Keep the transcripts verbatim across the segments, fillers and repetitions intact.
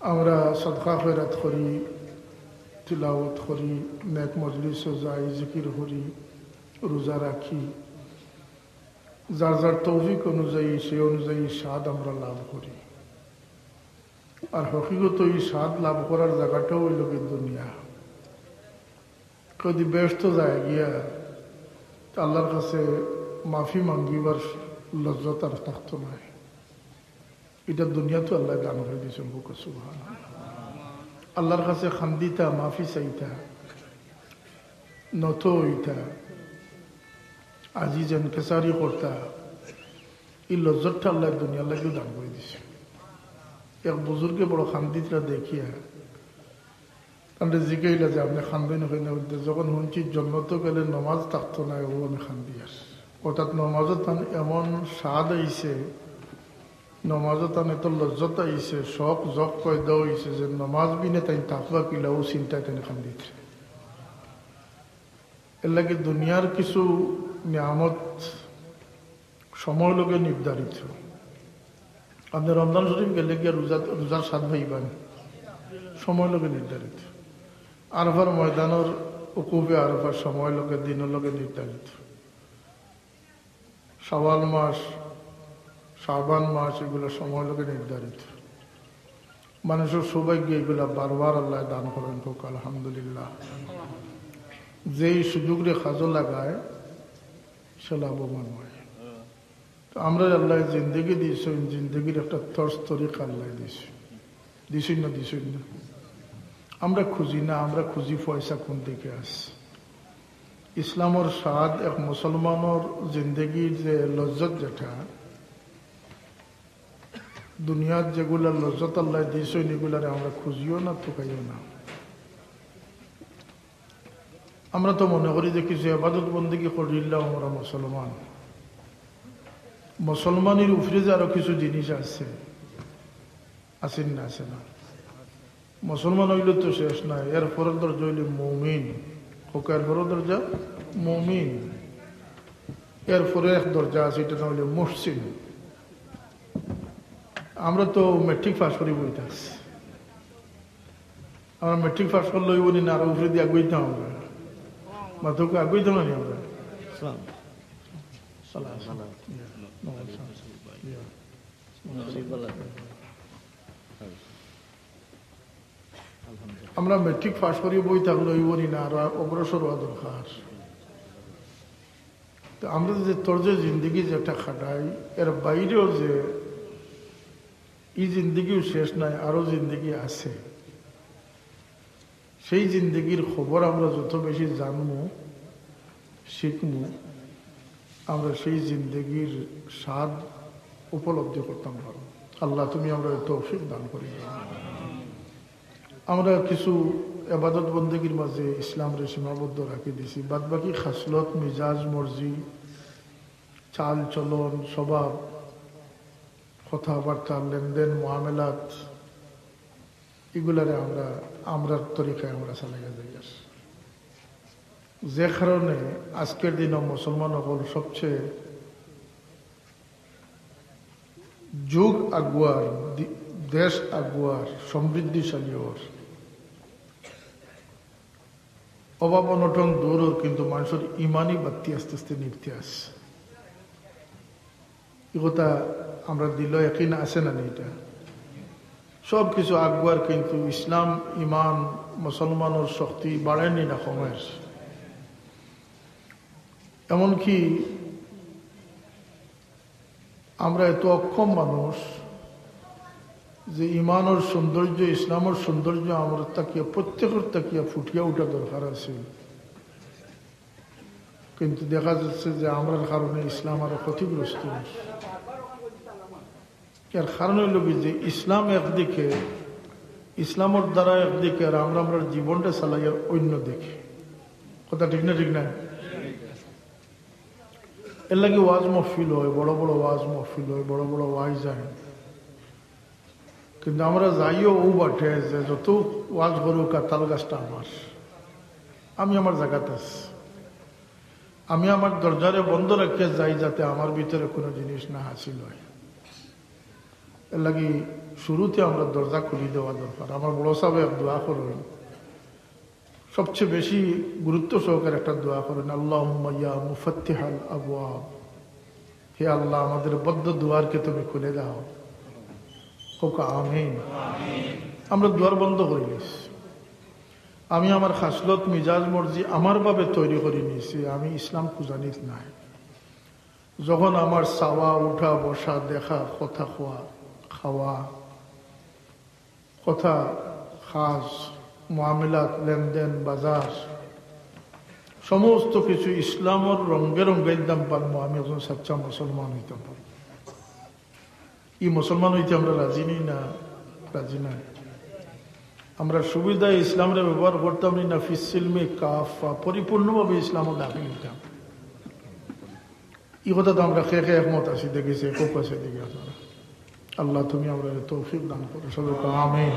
আমরা সদকা খয়রাত করি, তিলাওয়াত করি, নেক মজলিসো যাই, জিকির করি, রোজা রাখি, যার যার তৌফিক অনুযায়ী, সেই অনুযায়ী স্বাদ আমরা লাভ করি। আর হকিকত এই স্বাদ লাভ করার জাগাটাও অইলো গি দুনিয়া। কেউ যদি বেহেশতো যায় গিয়া, তে আল্লাহর কাছে মাফি মাঙ্গিবার লজ্জত আর থাকতো নায়। ইটা দুনিয়াত আল্লায় দান করি দিছইন, কউক্কা সুবহানাল্লাহ। আল্লাহর কাছে কান্দিতা, মাফি চাইতা, নত অইতা, আজিজ এনকেসারি করতা, ই লজ্জতটা আল্লায় দুনিয়ার লাগিও দান করি দিছইন। এক বুজুর্গে বড় কান্দিতরা দেখিয়া তানরে জিকাইলা যে, "আপনে কান্দইন কেনে?" "যখন হুনছি জন্নতো গেলে নমাজ থাকতো নায়, অউ আমি কান্দিয়ার।" অর্থাৎ নমাজো তান এমন স্বাদ আইছে, নমাজো তান এত লজ্জত আইছে, শখ জখ পয়দা অইছে যে নমাজ বিনে তাইন থাকবা কিলা, অউ চিন্তায় তাইন কান্দিতরা। এরলাগি দুনিয়ার কিছু নিয়ামত সময় লগে নির্ধারিত। আপনে রমজান শরীফ গেলে গিয়া রোজা, রোজার স্বাদ পাইবা নি, সময় লগে নির্ধারিত। আরাফার ময়দানর উকুফে আরাফার সময় লগে, দিনর লগে নির্ধারিত। শাওয়াল মাস, শাবান মাস, ইগুলা সময় লগে নির্ধারিত। মানুষর সৌভাগ্য ইগুলা বারবার আল্লায় দান করইন, কউক্কা আলহামদুলিল্লাহ। যেই সুযোগরে কাজো লাগায়, সে লাভবান অয়। তো আমরারে আল্লায় জিন্দেগি দিছইন, জিন্দেগির একটা তর্জ তরিকা আল্লায় দিছইন, দিছইন না, দিছইন না? আমরা খুঁজি না, আমরা খুঁজি পয়সা কুন দিকে আছে। ইসলামর স্বাদ এক মুসলমানর জিন্দেগির যে লজ্জত যেটা, দুনিয়াত যেগুলা লজ্জত আল্লায় দিছইন, ইগুলারে আমরা খুঁজিও না, তুকাইও না। আমরা তো মনে করি যে কিছু এবাদত বন্দেগি করিলাম আমরা মুসলমান। মুসলমানির উপরে যে আরো কিছু জিনিস আছে, আছে না, আছে না? মুসলমান অইলে তো শেষ নায়, এরপরের দরজা অইলে মুমিন। কউক্কা, এরপরের দরজা মুমিন। এরপরে এক দরজা আছে, ইটা না অইলে মুহসিন। আমরা তো মেট্রিক পাস করি বইতে আছি। আমরা মেট্রিক পাস করলে অইবো নি না, আরো উপরেদি আগুয়াইতাম আমরা। মাতুক্কা, আগুয়াইতাম না নি আমরা? সালাম। সালাম। আমরা মেট্রিক পাস করি বই থাকলে অইবো নি না, আরো অগ্রসর অওয়া দরকার। তো আমরা যে তর্জে জিন্দেগি যেটা খাটাই, এর বাইরেও যে ই জিন্দেগিও শেষ নায়, আরো জিন্দেগি আছে। সেই জিন্দেগির খবর আমরা যত বেশি জানমু, শিখমু, আমরা সেই জিন্দেগির স্বাদ উপলব্ধি করতাম পারমু। আল্লাহ, তুমি আমরারে তৌফিক দান করি। আমরা কিছু এবাদত বন্দেগির মাঝে ইসলামরে সীমাবদ্ধ রাখি দিছি, বাদ বাকি খাসলত, মিজাজ, মর্জি, চাল চলন, স্বভাব, কথাবার্তা, লেনদেন, মুআমালাত, ইগুলারে আমরা, আমরার তরিকায় আমরা চালাইয়া যাইয়ার। যে কারণে আজকের দিনও মুসলমান অকল সবচেয়ে যুগ আগুয়ার, দি-, দেশ আগুয়ার, সমৃদ্ধিশালী অর। অভাব অনটন দূর অর, কিন্তু মানষর ইমানি বাত্তি আস্তে আস্তে নিভতে আছে। ই কথা আমরা দিলো একিন আছে না নি ইটা? সব কিছু আগুয়ার, কিন্তু ইসলাম, ইমান, মুসলমানর শক্তি বাড়ের নি না কমের? এমনকি আমরা এত অক্ষম মানুষ যে ইমানর সৌন্দর্য, ইসলামর সৌন্দর্য আমরার থাকিয়া, প্রত্যেকর থাকিয়া ফুটিয়া উঠা দরকার আছে। কিন্তু দেখা যাচ্ছে যে আমরার কারণে ইসলাম আরো ক্ষতিগ্রস্ত অইছে। এর কারণ অইলো কি যে ইসলাম একদিকে, ইসলামর দ্বারা একদিকে, আর আমরা আমরার জীবনটা চালাইয়ার অন্য দিকে। কথা ঠিক না, ঠিক না? এর লাগি ওয়াজ মহফিল অয়, বড় বড় ওয়াজ মহফিল অয়, বড় বড় ওয়াইজ অয়। কিন্তু আমরা যাইও অউ বাটে যে যত ওয়াজ করুক আর তাল গাছটা আমার, আমি আমার জাগাত আছি। আমি আমার দরজারে বন্ধ রাখিয়া যাই যাতে আমার ভিতরে কোনো জিনিস না হাসিল অয়। এর লাগি শুরুতে আমরা দরজা খুলি দেওয়া দরকার। আমার বড় সাহেব এক দোয়া করইন, সবচেয়ে বেশি গুরুত্ব সহকারে একটা দোয়া করইন, "আল্লাহুম্মা ইয়া মুফাত্তিহাল আবওয়াব।" হে আল্লাহ, আমাদের বদ্ধ দুয়ারকে তুমি খুলে দাও। কউক্কা আমিন। আমরা দুয়ার বন্ধ করি নিছি। আমি আমার খাসলত, মিজাজ, মর্জি আমার ভাবে তৈরি করি নিছি। আমি ইসলাম খুজানিত নাই। যখন আমার চাওয়া, উঠা, বসা, দেখা, কথা কওয়া, খাওয়া, কথা, কাজ, মুআমালাত, লেনদেন, বাজার, সমস্ত কিছু ইসলামর রঙে রঙাইতাম পারমু, আমি একজন সাচ্চা মুসলমান অইতাম পারমু। ই মুসলমান অইতে আমরা রাজি নি না? রাজি না। আমরা সুবিধায় ইসলামরে ব্যবহার করতাম নি না? ফিস সিলমি কাফা, পরিপূর্ণভাবে ইসলামো দাখিল অইতাম। ই কথাত আমরা কে কে একমত আছি, দেখি সে খুব আছে, দেখি আপনারা। আল্লাহ, তুমি আমরারে তৌফিক দান করো, সবাই কও আমিন।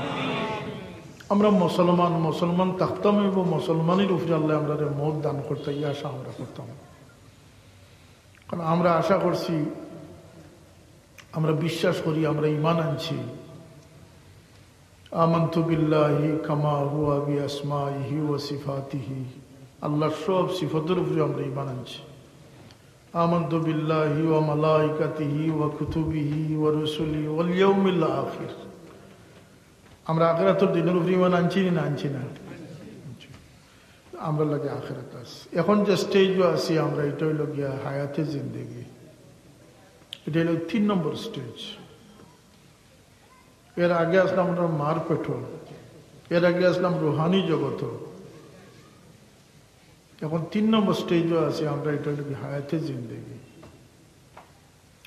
আমরা মুসলমান, মুসলমান থাকতাম অইবো, মুসলমানির উপরে আল্লাহ আমরারে মউত দান করতা, ই আশা আমরা করতাম। কারণ আমরা আশা করছি, আমরা বিশ্বাস করি, আমরা ঈমান আনছি। আমানতু বিল্লাহি কামা হুয়া বিআসমাইহি ওয়া সিফাতিহি, আল্লাহর সব সিফাতের উপরে আমরা ঈমান আনছি। আমানতু বিল্লাহি ওয়া মালাইকাতিহি ওয়া কুতুবিহি ওয়া রুসুলিহি ওয়াল ইয়াউমিল আখির। আমরা আখিরাতর দিনর উপরে ঈমান আনছি নি না আনছি না? আমরার লাগি আখিরাত আছে। এখন যে স্টেজো আছি আমরা, ইটা অইলো গিয়া হায়াতে জিন্দেগি, ইটা অইলো তিন নম্বর স্টেজ। এর আগে আছলাম আমরা মার পেটো, এর আগে আছলাম রুহানি জগতো। এখন তিন নম্বর স্টেজো আছি আমরা, ইটা অইলো গিয়া হায়াতে জিন্দেগি।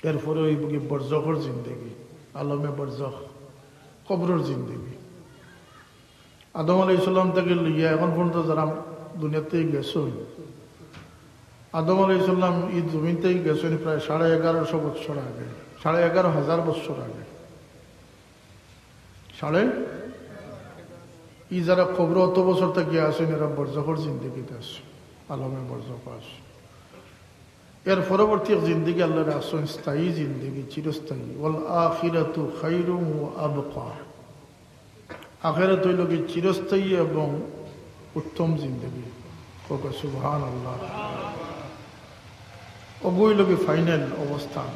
এরপরে অইবো গি বরজখর জিন্দেগি, আলমে বরজখ, কবরর জিন্দেগি। আদম আলাইহিস সালাম থাকি লইয়া এখন পর্যন্ত যারা দুনিয়াত থাকি গেছইন, আদম আলাইহিস সালাম ই জমিন থাকি গেছইন প্রায় সাড়ে এগারোশো বছর আগে, সাড়ে এগারো হাজার বছর আগে। সাড়ে, ই যারা কবরো অত বছর থাকি আছইন, এরা বরজখর জিন্দেগিত আছইন, আলমে বরজখ আছইন। এর পরবর্তী এক জিন্দেগি আল্লাহ রাখছইন, স্থায়ী জিন্দেগি, চিরস্থায়ী। ওয়াল আখিরাতু খায়রুন ওয়া আবকা। আখিরাত অইলো গি চিরস্থায়ী এবং উত্তম জিন্দেগি। কউক্কা সুবহানাল্লাহ। অগু অইলো গি ফাইনাল অবস্থান।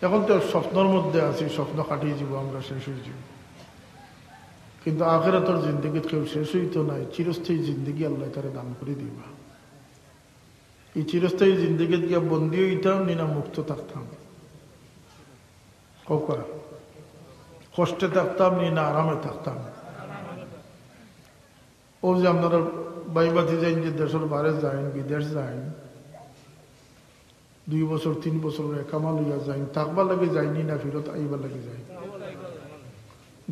এখন তো স্বপ্নর মধ্যে আছি, স্বপ্ন কাটি যিবো, আমরা শেষ অই যিবো। কিন্তু আখিরাতর জিন্দেগিত কেউ শেষ অইতো নায়, চিরস্থায়ী জিন্দেগি আল্লাহ তারে দান করি দিবা। ই চিরস্থায়ী জিন্দেগিত গিয়া বন্দী অইতাম নি না মুক্ত থাকতাম? কউক্কা, কষ্টে থাকতাম নি না আরামে থাকতাম? অউ যে আপনারা ভাই ভাতিজাইন যে দেশর বারে যাইন, বিদেশ যাইন, দুই বছর, তিন বছর একামা লইয়া যাইন, থাকবার লাগি যাইন নি না ফিরত আইবার লাগি যাইন?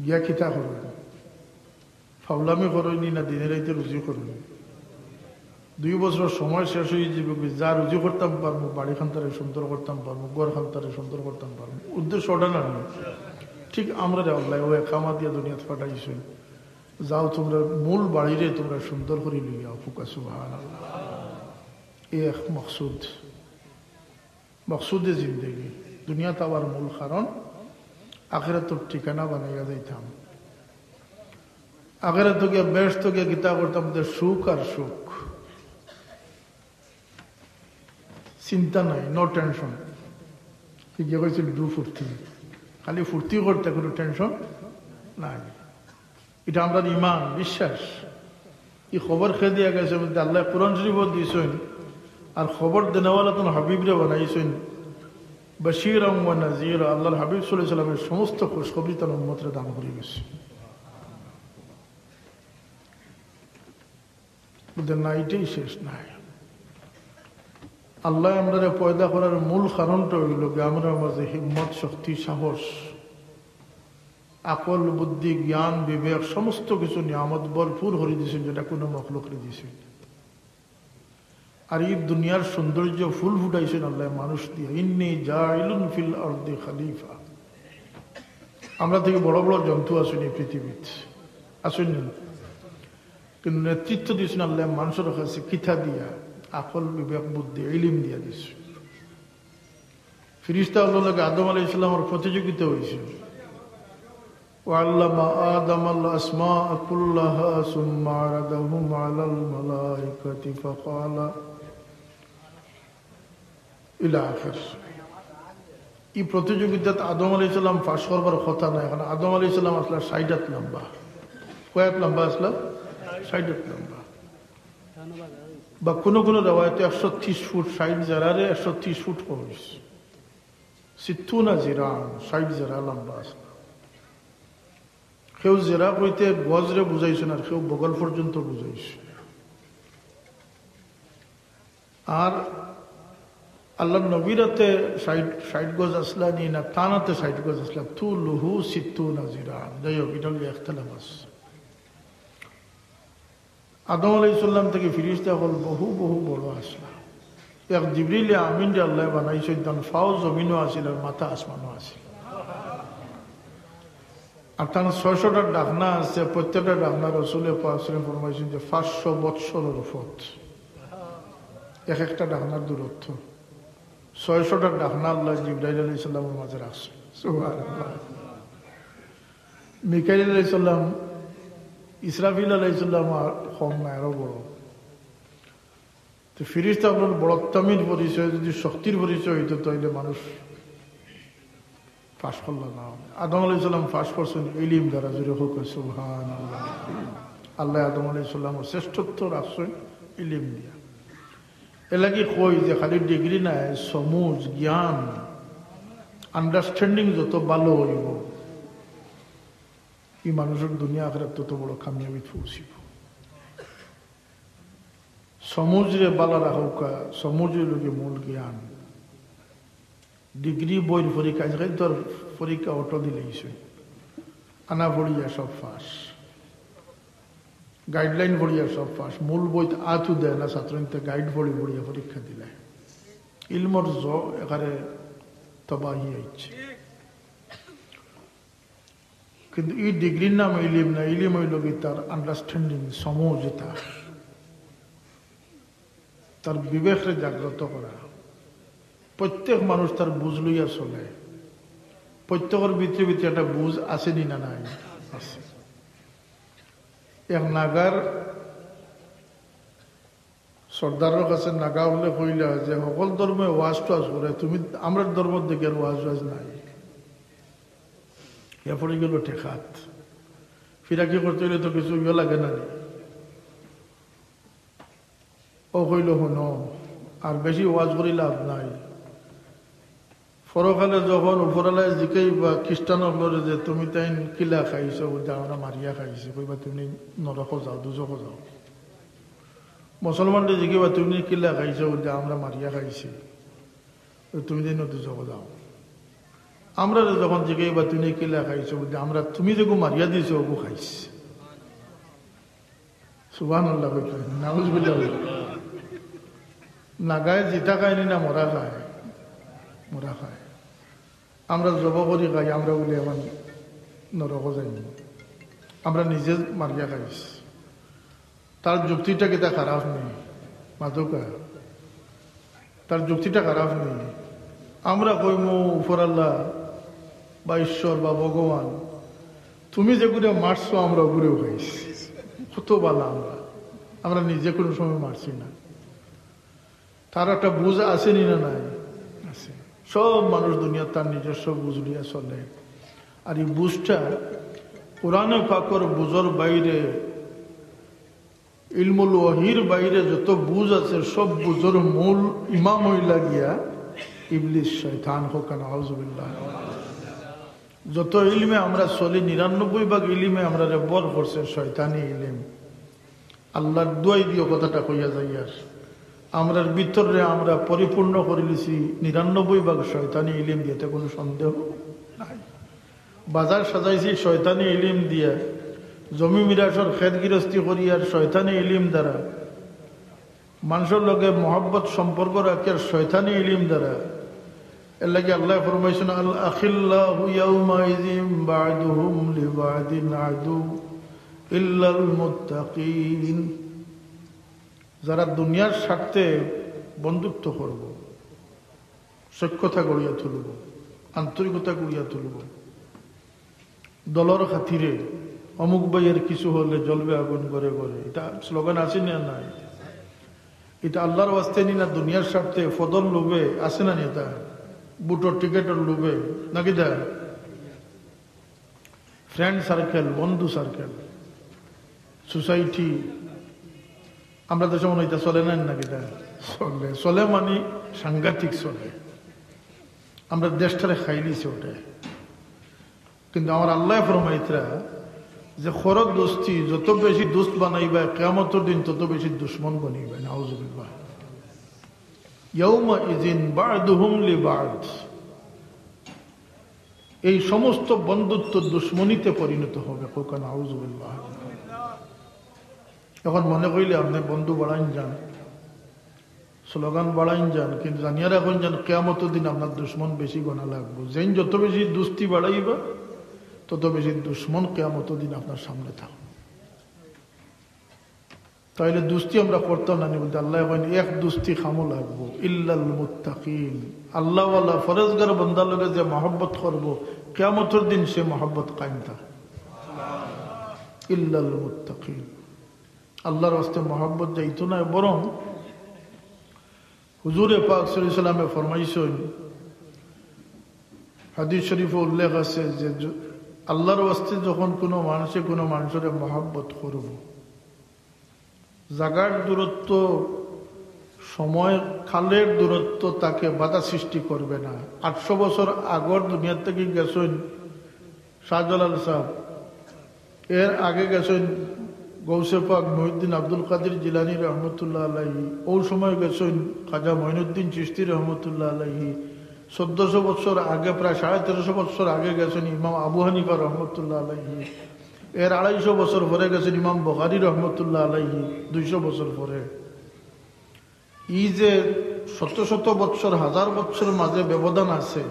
গিয়া কিতা করইন? ফাউলামি করইন নি না দিনে রাইতে রুজি করইন? দুই বছর সময় শেষ অই যিবো গি, যা রুজি করতাম পারমু, বাড়িখান তারে সুন্দর করতাম পারমু, ঘরখান তারে সুন্দর করতাম পারমু, উদ্দেশ্য অটা না নি? ঠিক আমরারে আল্লায় অউ একামা দিয়া দুনিয়াত পাঠাইছইন, যাও তুমরার মূল বাড়িরে তুমরা সুন্দর করি লইয়া আও। কউক্কা সুবহানাল্লাহ। ই এক মকসুদ, মকসুদে জিন্দেগি। দুনিয়াত আওয়ার মূল কারণ আখিরাতর ঠিকানা বানাইয়া যাইতাম। আখিরাতো গিয়া, বেহেস্তো গিয়া কিতা করতাম? যে সুখ আর সুখ, চিন্তা নাই, no tension। ঠিক কইছিল, ডু ফুর্তি, খালি ফুর্তি করতে, কোনো tension নাই। ইটা আমরার ইমান, বিশ্বাস। ই খবর কে দিয়া গেছে? বলতে আল্লায় কোরআন শরীফো দিছইন, আর খবর দেনেওয়ালা তান হাবিবরে বানাইছইন বাশীরান ওয়া নাযীরা। আল্লাহর হাবিব সাল্লাল্লাহু আলাইহি ওয়াসাল্লামে সমস্ত খুশখবরি তান উম্মতরে দান করি গেছে। বলতে না, ইটাই শেষ নায়। আল্লায় আমরারে পয়দা করার মূল কারণটা অইলো গি, আমরার মাঝে হিম্মত, শক্তি, সাহস, আকল, বুদ্ধি, জ্ঞান, বিবেক, সমস্ত কিছু নিয়ামত ভরপুর করি দিছইন, যেটা কোনো মখলুকরে দিছইন। আর ই দুনিয়ার সৌন্দর্য ফুল ফুটাইছইন আল্লায় মানুষ দিয়া। ইন্নী জাইলুন ফিল আরদি খালিফা। আমরা থাকি বড় বড় জন্তু আছইন নি পৃথিবীত, আছইন নি? কিন্তু নেতৃত্ব দিছইন আল্লায় মানুষর কাছে। কিতা দিয়া? আকল, বিবেক, বুদ্ধি, ইলিম দিয়া দিছইন। ফিরিস্তা অকলর লগে আদম আলাইহিস সালামর প্রতিযোগিতা অইছে। وعلم آدم الأسماء كلها ثم عرضهم على الملائكة فقال إلى آخر। ই প্রতিযোগিতাত আদম আলাইহিস সালাম পাশ করবার কথা নায়, কারণ আদম আলাইহিস সালাম আছলা ষাইট আত লম্বা। কয় আত লম্বা আছলা? ষাইট আত লম্বা। বা কুনু কুনু রেওয়ায়েতে একশো তিরিশ ফুট, ষাইট জেরারে একশো তিরিশ ফুট কইছে। সিত্তুনা জিরাআন, ষাইট জেরা লম্বা আছলা। কেউ জেরা কইতে গজরে বুঝাইছইন, আর কেউ বগল পর্যন্ত বুঝাইছইন। আর আল্লার নবীর আতে ষাইট, ষাইট গজ আছলা নি না, তান আতে ষাইট গজ আছলা, তুলুহু সিত্তুনা জিরাআন। যাই হোক, ইটা অইলো ইখতিলাফ আছে। আদম আলাইহিস সালাম থাকি ফিরিস্তা অকল বহু বহু বড় আছলা। এক জিবরিলে আমিনরে আল্লায় বানাইছইন, তান পাও জমিনো আছিল আর মাথা আসমানো আছিল। আর তান ছয়শোটা ডাকনা আছে, প্রত্যেকটা ডাকনা রসুলে পাক সাল্লাল্লাহু আলাইহি ওয়াসাল্লাম ফরমাইছইন যে পাঁচশো বৎসরর পথ, এক একটা ডাকনার দূরত্ব। ছয়শোটা ডাকনা আল্লায় জিবরাইল আলাইহিস সালামর মাঝে রাখছইন। সুবহানাল্লাহ। মিকাইল আলাইহিস সালাম, ইসরাফিল আলাইহিস সালাম আর কম নায়, আরো বড়। তো ফিরিস্তা অকলর বড়ত্বামির পরিচয় যদি শক্তির পরিচয় অইতো, তাইলে মানুষ পাশ করলা না। আদম আলাইহিস সালাম পাশ করছইন ইলিম দ্বারা, জোরে কউক্কা সুবহানাল্লাহ। আল্লায় আদম আলাইহিস সালামর শ্রেষ্ঠত্ব রাখছইন ইলিম দিয়া। এরলাগি কই যে খালি ডিগ্রি নায়, সমুজ, জ্ঞান, understanding যত ভালা অইবো, ই মানুষর দুনিয়া আখিরাত তত বড় কামিয়াবিত পৌঁছিবো। সমুজরে ভালা রাখউক্কা, সমুজ অইলো গি মূল জ্ঞান। ডিগ্রি বইর পরীক্ষা, আইজকাইল তো আর পরীক্ষা অটো দিলাইছে, আনা পড়িয়া সব পাশ, গাইডলাইন পড়িয়া সব পাশ, মূল বইত আতও দেয় না ছাত্র, ইনতে গাইড পড়ি পড়িয়া পরীক্ষা দিলায়। ইলমর জ একারে তবাহি আইছে। কিন্তু ই ডিগ্রির নাম ইলিম না, ইলিম অইলো গি তার understanding, সমুজ, ইতা তার বিবেকরে জাগ্রত করা। প্রত্যেক মানুষ তার বুঝ লইয়া চলে, প্রত্যেকর ভিতরে ভিতরে একটা বুঝ আছে নি না নাই? আছে। এক নাগার সর্দারর কাছে নাগা অকলে কইলা যে, "হকল ধর্মে ওয়াজ টোয়াজ করে, তুমি আমরার ধর্মর দিকে আর ওয়াজ ওয়াজ নাই।" ইয়া পড়ি গেলো ঠেকাত। ফিরাকি করতে অইলে তো কিছু ইয়ে লাগে না নি? অউ কইলো, "হুনো, আর বেশি ওয়াজ করি লাভ নাই। পরকালে যখন উপরআলায় জিকাইবা খ্রিস্টান অকলরে যে, 'তুমি তাইন কিলা খাইছো?' বুলে, 'আমরা মারিয়া খাইছি।' কইবা, 'তুমি নরকো যাও, দুজখো যাও।' মুসলমানরে জিকাইবা, 'তুমি কিলা খাইছো?' বুলে, 'আমরা মারিয়া খাইছি।' তো তুমি তাইন দুজখো যাও। আমরারে যখন জিকাইবা, 'তুমি কিলা খাইছো?' বুলে, 'আমরা, তুমি যেগু মারিয়া দিছো, অগু খাইছি।'" সুবহানাল্লাহ কইতা, নাউজুবিল্লাহ কইতা। নাগায় জিতা খায় নি না মরা খায়? মরা খায়। আমরা জব করি খাই, আমরা বুলে এখন নরকো যাইমু। আমরা নিজে মারিয়া খাইছি। তার যুক্তিটা কিতা খারাপ নি? মাতউক্কা। তার যুক্তিটা খারাপ নি? আমরা কইমু, "উপরআল্লা বা ঈশ্বর বা ভগবান, তুমি যেগুরে মারছো, আমরা অগুরেউ খাইছি।" কত ভালা আমরা। আমরা নিজে কুনু সময় মারছি না। তার একটা বুঝ আছে নি না নাই? আছে। সব মানুষ দুনিয়াত তার নিজস্ব বুঝ লইয়া চলে। আর ই বুঝটা কোরআনে পাকর বুঝর বাইরে, ইলমুল ওহির বাইরে যত বুঝ আছে, সব বুঝর মূল ইমাম অইলা গিয়া ইবলিস, শয়তান। কউক্কা নাউজুবিল্লাহ। যত ইলমে আমরা চলি, নিরানব্বই ভাগ ইলমে আমরারে ভর করছে শয়তানি ইলিম। আল্লার দোয়াই দিয়া কথাটা কইয়া যাইয়ার, আমরার ভিতররে আমরা পরিপূর্ণ করিলিছি নিরানব্বই ভাগ শয়তানি ইলিম দিয়া, এতে কুনু সন্দেহ নাই। বাজার সাজাইছি শয়তানি ইলিম দিয়া, জমি মিরাসর খেত গিরস্তি করিয়ার শয়তানি ইলিম দ্বারা, মানষর লগে মহব্বত সম্পর্ক রাখিয়ার শয়তানি ইলিম দ্বারা। এরলাগি আল্লায় ফরমাইছইন, "আল আখিল্লাউ ইয়াউমাইযিন বা'দুহুম লিবা'দিন আদু ইল্লাল মুত্তাকিন।" যারা দুনিয়ার স্বার্থে বন্ধুত্ব করবো, সখ্যতা গড়িয়া তুলব, আন্তরিকতা গড়িয়া তুলব। দলর খাতিরে অমুক ভাইয়ের কিছু হলে জ্বলবে আগুন ঘরে ঘরে, ইটা স্লোগান আছে না? নাই। ইটা আল্লাহর ওয়াস্তে নি না, দুনিয়ার স্বার্থে, পদর লোভে আছে না নি? ইটা ভোটর টিকিটর লোভে নাকি? দা ফ্রেন্ড সার্কেল, বন্ধু সার্কেল, সোসাইটি, আমরা দেশে মনে হয় ইটা চলে না নাকি? ইটা চলে, চলে মানে সাংঘাতিক চলে। আমরা দেশটারে খাইলিছে ওটা। কিন্তু আমার আল্লাহ ফরমাইতরা যে খরচ দোস্তি, যত বেশি দোস্ত বানাইবা, কিয়ামতর দিন তত বেশি দুশমন বনিবা। নাউজুবিল্লাহ। ইয়াউমা ইযিন বা'দুহুম লিবা'দ। এই সমস্ত বন্ধুত্ব দুশমনিতে পরিণত হবে। কউক্কা নাউজুবিল্লাহ। এখন মনে করিলে আপনে বন্ধু বাড়াইন যান, স্লোগান বাড়াইন যান, কিন্তু জানিয়া রাখইন যান, কিয়ামতর দিন আপনার দুশমন বেশি গনা লাগবো। যেইন যত বেশি দোস্তি বাড়াইবা, তত বেশি দুশমন কিয়ামতর দিন আপনার সামনে থাকবো। তাইলে দোস্তি আমরা করতাম না নি বলতে আল্লাহ কইন, এক দোস্তি কামো লাগবো, ইল্লাল মুত্তাকিন। আল্লাহওয়ালা ফরেজগার বন্দার লগে যে মহব্বত করবো, কিয়ামতর দিন সে মহব্বত কায়েম থাকবো। ইল্লাল মুত্তাকিন। আল্লাহর ওয়াস্তে মহব্বত যাইতো না, বরং হুজুরে পাক সাল্লাল্লাহু আলাইহি ওয়াসাল্লামে ফরমাইছইন, হাদিস শরীফে উল্লেখ আছে যে য-, আল্লাহর ওয়াস্তে যখন কোনো মানুষে কোনো মানুষরে মহব্বত করবো, জাগার দূরত্ব, সময়, কালের দূরত্ব তাকে বাধা সৃষ্টি করবে না। আটশো বছর আগর দুনিয়ার থাকি গেছইন শাহজালাল সাহেব, এর আগে গেছইন গৌসে পাক মহিউদ্দিন আব্দুল কাদির জিলানী রহমতুল্লাহ আলাইহি, ওই সময় গেছইন খাজা মঈনুদ্দিন চিশতি রহমতুল্লাহ আলাইহি, চোদ্দশো বছর আগে, প্রায় সাড়ে তেরোশো বছর আগে গেছইন ইমাম আবু হানিফা রহমতুল্লাহ আলাইহি, এর আড়াইশো বছর পরে গেছইন ইমাম বুখারী রহমতুল্লাহ আলাইহি, দুইশো বছর পরে। এই যে শত শত বছর, হাজার বছর মাঝে ব্যবধান আছে,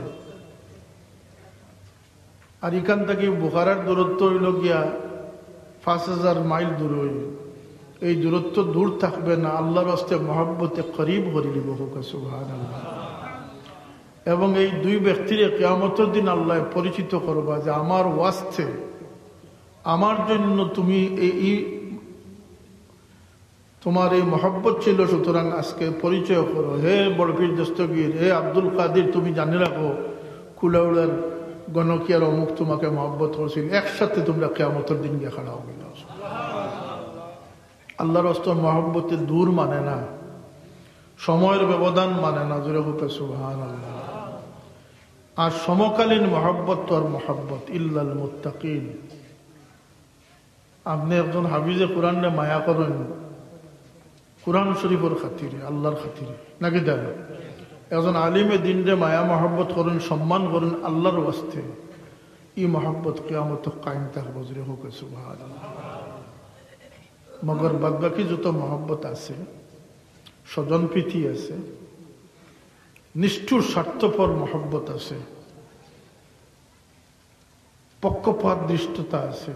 আর এখান থাকি বুখারার দূরত্ব অইলো গিয়া পাঁচ হাজার মাইল দূর অইল। এই দূরত্ব দূর থাকবে না, আল্লাহর ওয়াস্তে মহব্বতে করিব করি দিব। কউক্কা সুবহানাল্লাহ। এবং এই দুই ব্যক্তিরে কিয়ামতর দিন আল্লাহ পরিচিত করবা যে আমার ওয়াস্তে, আমার জন্য তুমি এই, এই তোমার এই মহব্বত ছিল, সুতরাং আজকে পরিচয় করো। হে বড়পীর দস্তগীর, হে আব্দুল কাদির, তুমি জানি রাখো, কুলাউড়ার গণকিয়ার অমুক তোমাকে মহব্বত করছিল। একসাথে তোমরা কিয়ামতর দিন গিয়া খাড়া অইবা। আল্লাহর ওয়াস্তে মহব্বতে দূর মানে না, সময়ের ব্যবধান মানে না। জোরে কউক্কা সুবহানাল্লাহ। আর সমকালীন মহব্বত তো আর মহব্বত, ইল্লাল মুত্তাকিন। আপনে একজন হাফিজে কোরআনরে মায়া করইন কোরআন শরীফর খাতিরে, আল্লাহর খাতিরে, নাকি দা? একজন আলিমে দিনরে মায়া মহব্বত করইন, সম্মান করইন আল্লাহর ওয়াস্তে, ই মহব্বত কিয়ামত কায়েম থাকবো। জোরে কউক্কা সুবহানাল্লাহ। মগর বাদবাকি যত মহব্বত আছে, স্বজনপ্রীতি আছে, নিষ্ঠুর স্বার্থপর মহব্বত আছে, পক্ষপাত দৃষ্টতা আছে,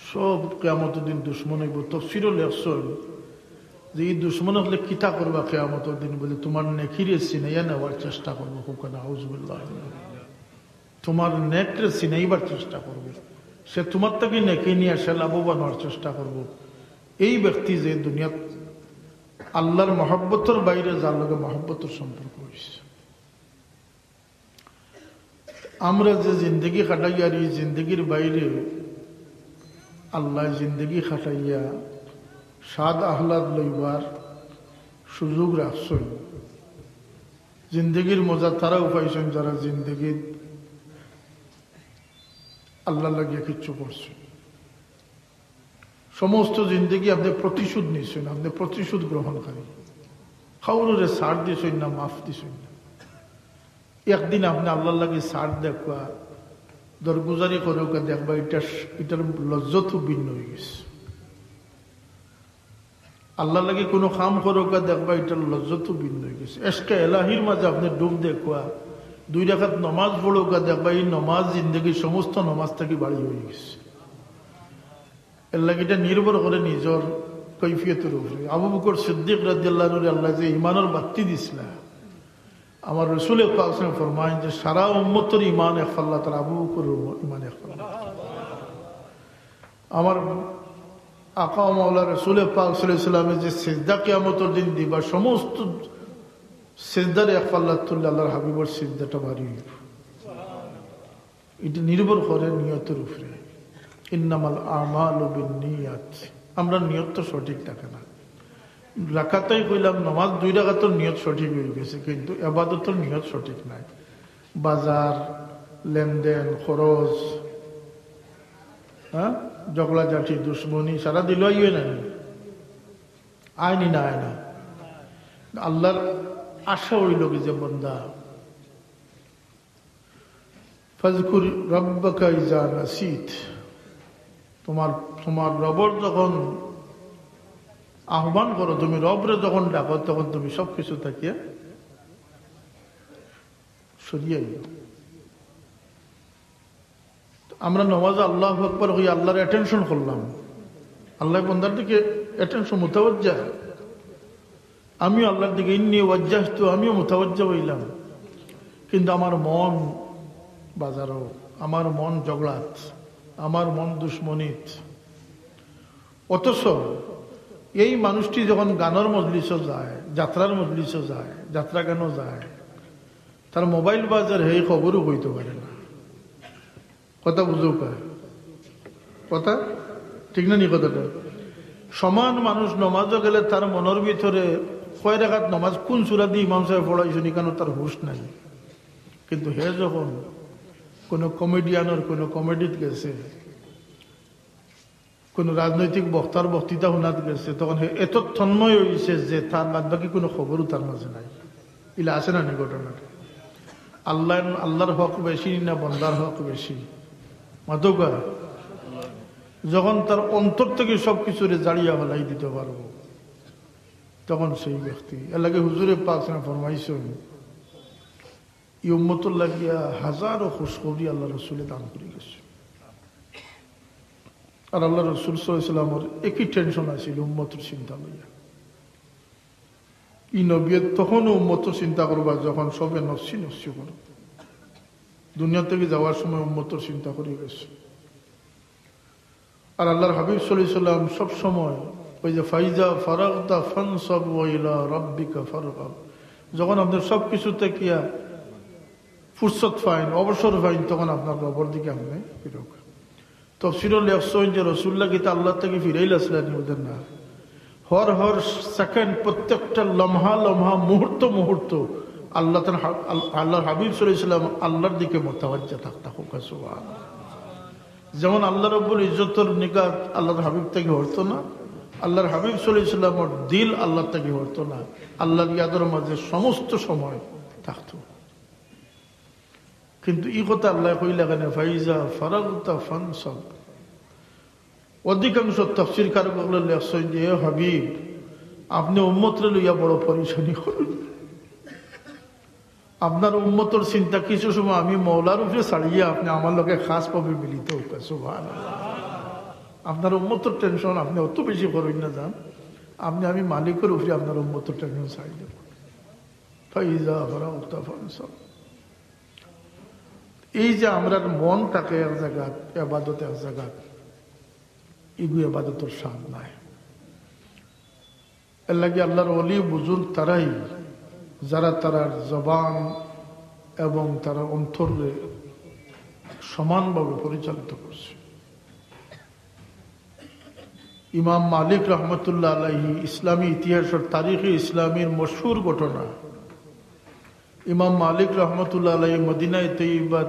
সব কিয়ামতর দিন দুশমন অইবো। তফসিরও লেখছইন যে এই দুশমন অকলে কিতা করবা কিয়ামতর দিন, বলে তোমার নেকিরে ছিনাইয়া নেওয়ার চেষ্টা করবো। কউক্কা নাউজুবিল্লাহ। তোমার নেকরে ছিনাইবার চেষ্টা করবো, সে তোমার থাকি নেকি নিয়া সে লাভবান অওয়ার চেষ্টা করবো। এই ব্যক্তি যে দুনিয়াত আল্লাহর মহব্বতর বাইরে যার লগে মহব্বতর সম্পর্ক অইছে। আমরা যে জিন্দেগি কাটাইয়ার, এই জিন্দেগির বাইরে আল্লাহ জিন্দেগি কাটাইয়া স্বাদ আহ্লাদ লইবার সুযোগ রাখছইন। জিন্দেগির মজা তারাউ পাইছইন যারা জিন্দেগিত আল্লাহর লাগিয়া কিচ্ছু করছইন। সমস্ত জিন্দেগি আপনে প্রতিশোধ নিছইন, আপনে প্রতিশোধ গ্রহণকারী। কাউরে ছাড় দিছইন না, মাফ দিছইন না। একদিন আপনে আল্লাহর লাগি ছাড় দেখবা, দরগুজারি করউক্কা দেখবা, ইটার, ইটার লজ্জতউ ভিন্ন অইগেছে। আল্লাহর লাগি কুনু কাম করউক্কা দেখবা, ইটার লজ্জতউ ভিন্ন অইগেছে। এশকে এলাহির মাঝে আপনে ডুব দেখবা, দুই রাকাত নমাজ পড়উক্কা দেখবা, ই নমাজ জিন্দেগির সমস্ত নমাজ থাকি বাড়ি অইগেছে। এরলাগি ইটা নির্ভর করে নিজর কৈফিয়তর উপরে। আবু বকর সিদ্দিক রাদিয়াল্লাহু আনহুরে আল্লায় যে ইমানর বাত্তি দিছলা, আমার রসুল পাক সাল্লাল্লাহু আলাইহি ওয়াসাল্লাম ফরমাইন যে সারা উম্মতর ইমান এক পাল্লা, তার আবু বকরর ইমান এক পাল্লা। আমার আকা ও মাওলা রসুল পাক সাল্লাল্লাহু আলাইহি ওয়াসাল্লামে যে সিজদা কিয়ামতর দিন দিবা, সমস্ত সিজদার এক পাল্লা তুললে আল্লাহর হাবিবর সিজদাটা ভারী অইবো। এটা নির্ভর করে নিয়তর উপরে। ইন্নামাল আমালু বিন্নিয়াত। আমরা নিয়ত তো সঠিক থাকে না। রাকাতাই কইলাম, নামাজ দুই রাকাতর নিয়ত সঠিক অই গেছে, কিন্তু এবাদতর নিয়ত সঠিক নাই। বাজার, লেনদেন, খরচ, হ্যাঁ, ঝগড়াঝাটি, দুশমনি, সারা দিল আইয়ে না, আয়নি না আয় না। আল্লাহর আশা অইল কি যে বন্দা, ফাজকুর রাব্বাকা ইজা নাসিত। তোমার, তোমার রবর যখন আহ্বান করো, তুমি রবরে যখন ডাকো, তখন তুমি সব কিছু থাকিয়া সরিয়া আইও। আমরা নমাজে আল্লাহু আকবার কই, আল্লাহর attention করলাম, আল্লাহ বন্দার দিকে attention, মুতাওয়াজ্জা। আমিও আল্লাহর দিকে, ইন্নি ওয়াজ্জাহতু, আমিও মুতাওয়াজ্জা অইলাম, কিন্তু আমার মন বাজারো, আমার মন ঝগড়াত, আমার মন দুশমনিত। অথচ এই মানুষটি যখন গানর মজলিসও যায়, যাত্রার মজলিসও যায়, যাত্রা গানও যায়, তার মোবাইল বাজার, হেই খবরও কইতো পারে না। কথা বুঝো কা? কথা ঠিক না নি কথাটা? সমান মানুষ নমাজও গেলে তার মনর ভিতরে কয় রাকাত নমাজ, কোন সূরা দি ইমাম সাহেব পড়াইছইন, ইখানো তার হুশ নাই। কিন্তু হে যখন কোনো কমেডিয়ানর কোনো কমেডিত গেছে, কোনো রাজনৈতিক বক্তার বক্তৃতা হুনাত গেছে, তখন হে এত তন্ময় অইছে যে তার বাদ বাকি কোনো খবরও তার মাঝে নাই। ইলা আছে না নি ঘটনাটা? আল্লাহ, আল্লাহর হক বেশি না বন্দার হক বেশি? মাতউক্কা। যখন তার অন্তর থাকি সব কিছুরে জাড়িয়া ফালাই দিতো পারবো, তখন সেই ব্যক্তি, এর লাগি হুজুরে পাক সাল্লাল্লাহু আলাইহি ওয়াসাল্লাম ফরমাইছইন, এই উম্মতর লাগিয়া হাজারো খুশখবরি আল্লাহর রসুলে দান করি গেছে। আর আল্লাহর রসুল সাল্লাল্লাহু আলাইহি ওয়াসাল্লামর একই tension আছিল উম্মতর চিন্তা লইয়া। ই নবীয়ে তখনও উম্মতর চিন্তা করবা যখন সবে নফসি নফসি করো। দুনিয়া থাকি যাওয়ার সময় উম্মতর চিন্তা করি গেছে। আর আল্লাহর হাবিব সাল্লাল্লাহু আলাইহি ওয়াসাল্লাম সব সময় ওই যে, "ফাইজা ফারাগতা ফানসাব ওয়া ইলা রাব্বিকা ফারগাব।" যখন আপনি সব কিছু থাকিয়া ফুরসত পাইন, অবসর পাইন, তখন আপনার রবর দিকে আপনি ফিরউক্কা। তফসিরো লেখছইন যে রসুল্লাহ কিতা আল্লাহ থাকি ফিরাইল আসলেন? ওদের না, হর হর second, প্রত্যেকটা লমহা লমহা, মুহূর্ত মুহূর্ত আল্লাহ তাআলা হাব-, আল-, আল্লাহর হাবিব সাল্লাল্লাহু আলাইহি ওয়াসাল্লাম আল্লাহর দিকে মুতাওয়াজ্জা থাকতা। কউক্কা সুবহানাল্লাহ। যেমন আল্লাহ রব্বুল ইজ্জতর নিগাহ আল্লাহর হাবিব থাকি হরতো না, আল্লাহর হাবিব সাল্লাল্লাহু আলাইহি ওয়াসাল্লামর দিল আল্লাহ থাকি হরতো না, আল্লাহর ইয়াদর মাঝে সমস্ত সময় থাকতো। কিন্তু ই কথা আল্লাহ কইলা কেনে, "ফাইজা ফারাগতা ফানসাব।" অধিকাংশ তাফসীরকার অকলে লেখছইন যে, "হে হাবিব, আপনি উম্মতরে লইয়া বড় পরেশানি করইন। আপনার উম্মতর চিন্তা কিছু সময় আমি মওলার উপরে ছাড়িয়া আপনি আমার লগে খাসভাবে মিলিত অউক্কা।" সুবহানাল্লাহ। আপনার উম্মতর tension আপনি অত বেশি করইন না যান, আপনি আমি মালিকর উপরে আপনার উম্মতর tension ছাড়ি দেব। ফাইজা ফারাগতা ফানসাব। এই যে আমরার মন থাকে এক জাগাত, এবাদত এক জাগাত, ইগু এবাদতর স্বাদ নাই। এর লাগি আল্লাহর ওলি বুজুর্গ তারাই, যারা তারার জবান এবং তারার অন্তররে সমানভাবে পরিচালিত করছে। ইমাম মালিক রহমতুল্লাহ আলাইহি ইসলামী ইতিহাসর তারিখে ইসলামীর মশহুর ঘটনা। ইমাম মালিক রহমতুল্লাহ আলাইহি মদিনায়ে তৈয়বাত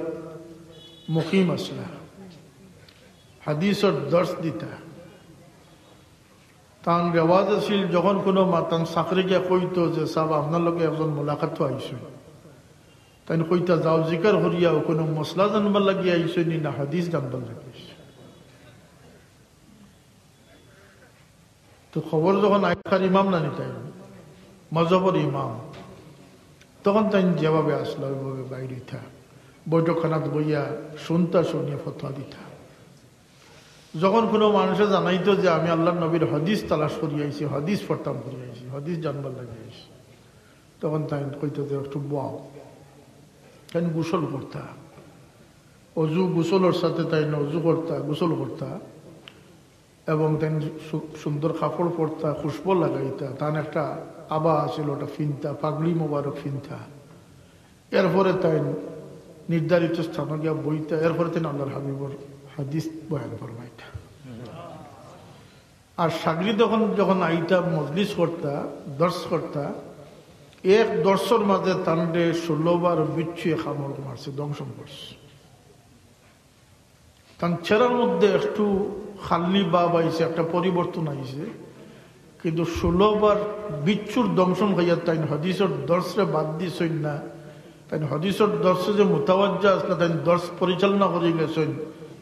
মুকিম আছলা, হাদিসর দর্শ দিতা। তান রেওয়াজ আছিল, যখন কোনো মা-, তান চাকরি গিয়া কইতো যে, "সাব, আপনার লগে একজন মোলাকাত আইছইন।" তাইন কইতা, "যাও, জিকার করিয়া আও, কোনো মসলা জানবার লাগি আইছইন নি না হাদিস জানবার লাগি আইছইন?" তো খবর যখন আইকার ইমাম না নিতাই, মজহবর ইমাম, তখন তাইন যেভাবে আছলা ওইভাবে বাইর অইতা, বৈঠকখানাত বইয়া শুনতা, শুনিয়া ফতোয়া দিতা। যখন কোনো মানুষে জানাইতো যে, "আমি আল্লাহর নবীর হাদিস তালাশ করি আইছি, হাদিস পড়তাম করি আইছি, হাদিস জানবার লাগি আইছি", তখন তাইন কইতা যে, "একটু বও।" তাইন গোসল করতা, অজু গোসলর সাথে তাইন অজু করতা, গোসল করতা, এবং তাইন সু-, সুন্দর কাপড় পরতা, খুশবু লাগাইতা, তান একটা আবা আছিল, ওটা ফিনতা, পাগড়ি মোবারক ফিনতা। এরপরে তাইন নির্ধারিত স্থানে গিয়া বইতা, এরপরে তাইন আল্লাহর হাবিবর হাদিস বয়ান ফরমাইতা। আর সাগরি তখন যখন আইতা, মজলিস করতা, দর্শ করতা, এক দর্শর মাঝে তানরে ষোলো বার বিচ্ছুয়ে কামড় মারছে, দংশন করছে। তান চেহারার মধ্যে একটু খালনি ভাব আইছে, একটা পরিবর্তন আইছে, কিন্তু ষোলো বার বিচ্ছুর দংশন খাইয়া তাইন হাদিসর দর্শরে বাদ দিছইন না। তাইন হাদিসর দর্শে যে মুতাওয়াজ্জা আসলে তাইন দর্শ পরিচালনা করে গেছইন,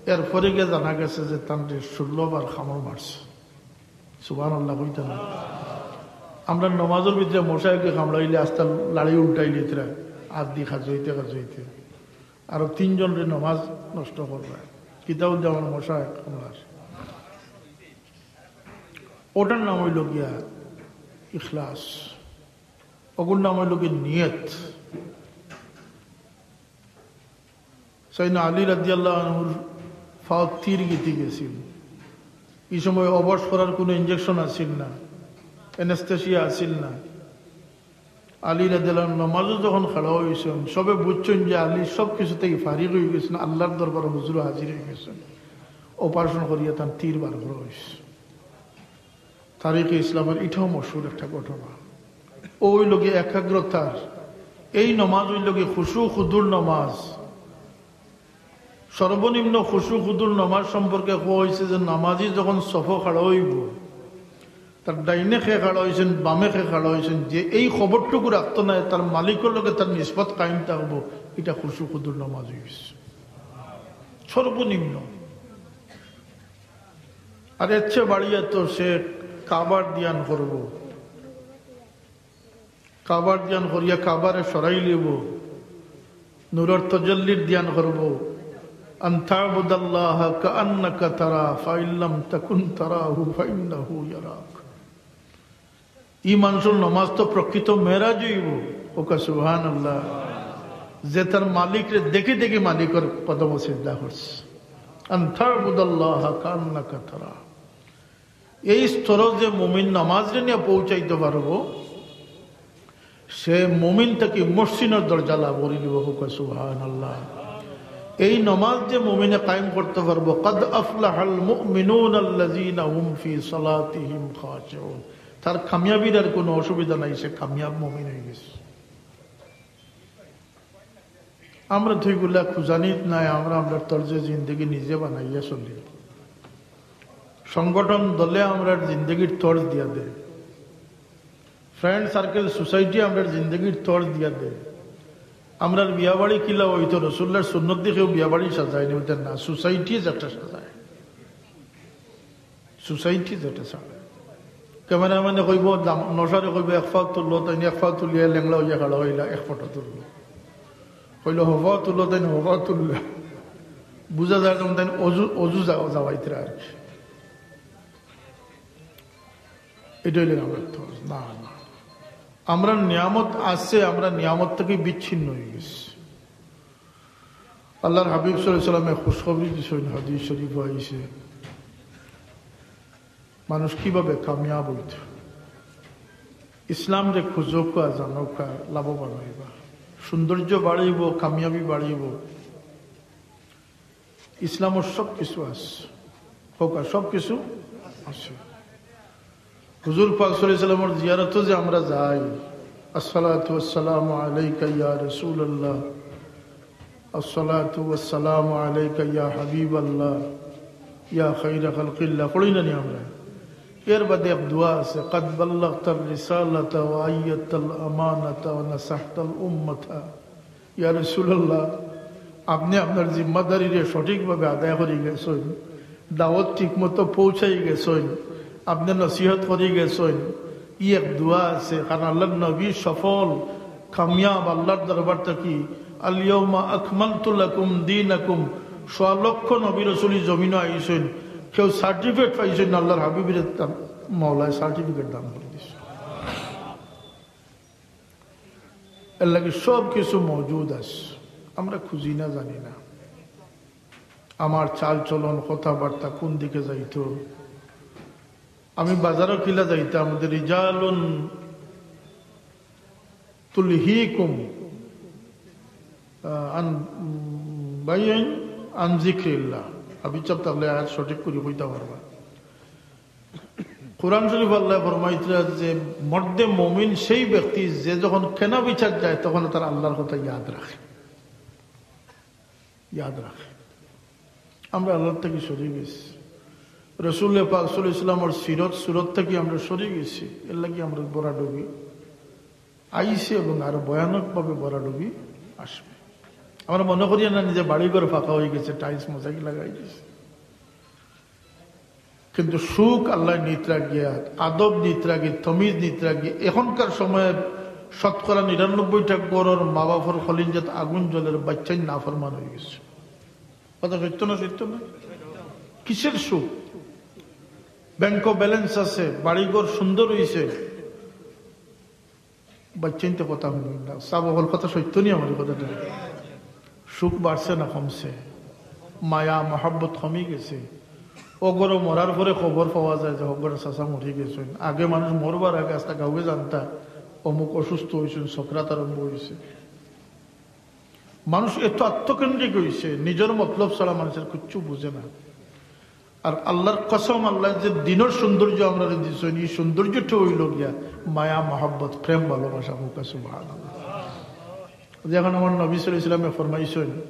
এরপরে গিয়ে জানা গেছে যে তানরে ষোলো বার কামড় মারছে। সুবহানাল্লাহ কইতা না? আমরা নমাজর ভিতরে মশা একে কামড়াইলে আস্তা লাড়ি উল্টাইলে তারা আত দি খাজইতে খাজইতে আরো তিনজনরে নমাজ নষ্ট করবা। কিতাব দিয়ে আমার মশা এক কামড়ার। ওটার নাম হইল গিয়া ইখলাস, ওগুর নাম হইল গিয়া নিয়ত। সাইয়েদনা আলী রাদিয়াল্লাহু আনহুর ফাও তীর গিতি গেছিল। এই সময় অবশ করার কোনো ইঞ্জেকশন আছিল না, অ্যানেস্থেশিয়া আছিল না। আলী রাদিয়াল্লাহু আনহু নমাজও যখন খাড়া হয়েছেন, সবে বুঝছেন যে আলী সব কিছু থেকে ফারিগ হয়ে গেছেন, আল্লাহর দরবারে হুজুর হাজির হয়ে গেছেন। অপারেশন করিয়া তার তীর বার করা হয়েছে। তারিখে ইসলামের এটাও মশহুর একটা ঘটনা। ওই লোকে একাগ্রতার এই নমাজ, ওই লোকে খুশু খুদুর নমাজ। সর্বনিম্ন খুশু খুদুর নমাজ সম্পর্কে কওয়া হয়েছে যে নামাজি যখন সফো খাড়া হইব, তার ডাইনে খে খাড়া হয়েছেন, বামে খে খাড়া হয়েছেন, যে এই খবরটুকু রাখতো না, তার মালিকের লগে তার নিসবত কায়েম থাকবো, এটা খুশু খুদুর নমাজ হয়ে গেছে সর্বনিম্ন। আর এর চেয়ে বাড়িয়া তো সে কাবার ধ্যান করব, কাবার ধ্যান করিয়া কাবারে সরাই লিব, নূরর তজল্লির ধ্যান করব। আন তা'বুদাল্লাহা কাআন্নাকা তারা, ফাইন লাম তাকুন তারাহু ফাইন্নাহু ইয়ারাক। ই মানুষের নমাজ তো প্রকৃত মেরাজ হইব। ওকা সুবহানাল্লাহ। যে তার মালিকরে দেখি দেখি মালিকের কদম সিজদা করছে। আন তা'বুদাল্লাহা কাআন্নাকা তারা। এই স্তর যে মুমিন নমাজরে নিয়ে পৌঁছাইতে পারবো, সে মুমিন থাকি মুহসিনর দরজা লাভ করি দিব। ওকা সুবহানাল্লাহ। এই নমাজ যে মুমিনে কায়েম করতে পারবো, কাদ আফলাহাল মুমিনুন আল্লাযীনা হুম ফি সালাতিহিম খাশিউন। তার কামিয়াবির আর কোনো অসুবিধা নাই, সে কামিয়াব মুমিন হয়ে গেছে। আমরা তো এগুলা খুঁজানিত নাই, আমরা আমরার তর্জে জিন্দেগি নিজে বানাইয়া চলি। সংগঠন দলে আমরার জিন্দেগির তর্জ দিয়া দেয়, ফ্রেন্ড সার্কেল সোসাইটি আমরার জিন্দেগির তর্জ দিয়া দেয়। আমরার বিয়াবাড়ি কিলা হইতো, রসুল্লাহর সুন্নত দেখেও বিয়াবাড়ি সাজায়নি, ওদের না, সোসাইটি যেটা সাজায়। সোসাইটি যেটা ছাড়ে। ক্যামেরাম্যানে কইব, দাম-, নশারে কইব, "এক ফাও তুললো", তাইন এক ফাও তুলিয়া লেংলা হইয়া খাড়া হইলা, এক ফটো তুললো। কইল, "হ ফাও তুললো", তাইন হ ফাও তুললা। বুঝা যায় যেমন তাইন অজু, অজু যা-, যাওয়াইতরা আর কি। এটা হইলে আমরা তো, না, না। আমরা নিয়ামত আছে, আমরা নিয়ামত থেকে বিচ্ছিন্ন হয়ে গেছি। আল্লাহর হাবিব সাল্লাল্লাহু আলাইহি ওয়াসাল্লামে খুশখবরি দিছইন, হাদিস শরীফ আইছে, মানুষ কিভাবে কামিয়াব হইত। ইসলাম যে খুঁজুকা, জানুকা, লাভবান হইবা, সৌন্দর্য বাড়িব, কামিয়াবি বাড়িব। ইসলামর সব কিছু আছে, হোক আর সব কিছু আছে। হুজুর পাক সাল্লাল্লাহু আলাইহি ওয়াসাল্লামর জিয়ারতো যে আমরা যাই, "আসসালাতু ওয়াসসালামু আলাইকা ইয়া রাসূলুল্লাহ, আসসালাতু ওয়াসসালামু আলাইকা ইয়া হাবিবাল্লাহ, ইয়া খাইরা খালকিল্লাহ", পড়ি না নি আমরা? এর বাদে এক দোয়া আছে, "কাদ বাল্লাগতার রিসালাতা ওয়া আইয়াতাল আমানাতা ওয়া নাসাহতাল উম্মাতা।" ইয়া রাসূলুল্লাহ, আপনি আপনার জিম্মাদারিরে সঠিকভাবে আদায় করি গেছইন, দাওয়াত ঠিকমতো পৌঁছাই গেছইন, আপনি নসিহত করি গেছইন। ই এক দোয়া আছে, কারণ আল্লাহর নবী সফল, কামিয়াব আল্লাহর দরবার থাকি, "আল ইয়াউমা আকমালতু লাকুম দীনাকুম।" সোয়া লক্ষ নবী রসুলি জমিনো আইছইন, কেউ সার্টিফিকেট পাইছইন না, আল্লাহর হাবিবরে তার মওলায় সার্টিফিকেট দান করে দিছে। এর লাগি সব কিছু মজুদ আছে, আমরা খুঁজি না, জানি না। আমার চাল চলন, কথাবার্তা কোন দিকে যাইতো। আমি বাজারো কিলা যাইতাম, যে রিজালুন তুলহিকুম, আহ, আন, উম, বাইন আন জিক্রিল্লাহ। হাফিজ সাহেব তাহলে আয়াত সঠিক করি কইতা পারবা। কোরআন শরীফ আল্লাহ ফরমাইতরা যে মর্দে মুমিন সেই ব্যক্তি যে যখন কেনা বিচার যায় তখন তার আল্লাহর কথা ইয়াদ রাখে, ইয়াদ রাখে। আমরা আল্লাহর থাকি সরি গেছি, রসুল পাক সাল্লাল্লাহু আলাইহি ওয়াসাল্লামর সিরত সুরত থাকি আমরা সরি গেছি। এর লাগি আমরা ভরাডুবি আইছে এবং আরো ভয়ানকভাবে ভরাডুবি আসবে। আমরা মনে করি না নিজে বাড়িঘর ফাঁকা হয়ে গেছে, টাইলস মোজাইক লাগাই দিছে, কিন্তু সুখ আল্লাহ নিত রাখিয়া, আদব নিত রাখি, তমিজ নিত রাখি। এখনকার সময়ে শতকরা নিরানব্বইটা ঘরর মা বাপর কলিজাত আগুন জ্বলের, বাচ্চাইন নাফরমান হয়ে গেছে। কথা সত্য না, সত্য না? কিসের সুখ? ব্যাংকো ব্যালেন্স আছে, বাড়িঘর সুন্দর হইছে, বাচ্চাইন্তে কথা হুনইন না। সাব অকল কথা সত্য নি আমার কথাটা? সুখ বাড়ছে না কমছে? মায়া মহব্বত কমি গেছে। অগরো মরার পরে খবর পাওয়া যায় যে অগরো চাচা মরি গেছেন। আগে মানুষ মরবার আগে আস্তা গাঁওয়ে জানতা অমুক অসুস্থ হইছেন, সকরাত আরম্ভ হইছে। মানুষ এত আত্মকেন্দ্রিক হইছে, নিজের মতলব ছাড়া মানুষের কিচ্ছু বুঝে না। আর আল্লাহর কসম, আল্লাহ যে দিনের সৌন্দর্য আমরারে দিছেন, এই সৌন্দর্যটা হইল গিয়া মায়া, মহব্বত, প্রেম, ভালোবাসা। হোক সুবহানাল্লাহ। যেখন আমার নবী সাল্লাল্লাহু আলাইহি ওয়াসাল্লামে ফরমাইছেন,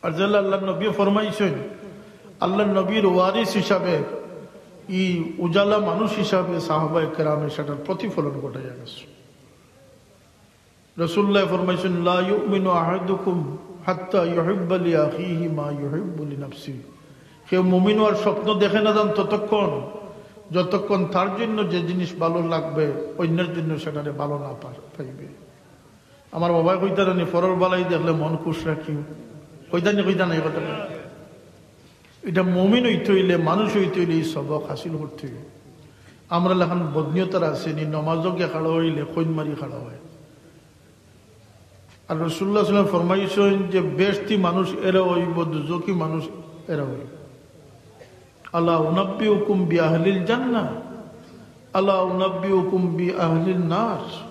আর যে আল্লাহর নবী ফরমাইছেন, আল্লাহর নবীর ওয়ারিস হিসাবে, এই উজালা মানুষ হিসাবে সাহাবায়ে কেরামে সেটার প্রতিফলন ঘটাইয়া গেছে। রাসূলুল্লাহ ফরমাইছেন, "লা ইউমিনু আহাদুকুম হাত্তা ইউহিব্বা লি আখিহি মা ইউহিব্বু লি নাফসিহি।" কেউ মুমিন হওয়ার স্বপ্ন দেখে না যান ততক্ষণ, যতক্ষণ তার জন্য যে জিনিস ভালো লাগবে, অন্যের জন্য সেটারে ভালো না পা-, পাইবে। আমার বাবায় কইতা রানি, "পরর বালাই দেখলে মন খুশ রাখিও।" কইতা নি, কইতা না এই কথাটা? এটা মুমিন হইতে হইলে, মানুষ হইতে হইলে এই সবক হাসিল করতে হইবে। আমরা লাখান বদনিয়তার আছে নি, নমাজও গিয়া খাড়া হইলে খইন মারি খাড়া হয়। আর রাসূলুল্লাহ সাল্লাল্লাহু আলাইহি ওয়াসাল্লাম ফরমাইছেন যে বেহেশতি মানুষ এরা হইব, দুজকি মানুষ এরা হইব। আলা উনাব্বিউকুম বি আহলিল জান্নাহ, আলা উনাব্বিউকুম বি আহলিন নার।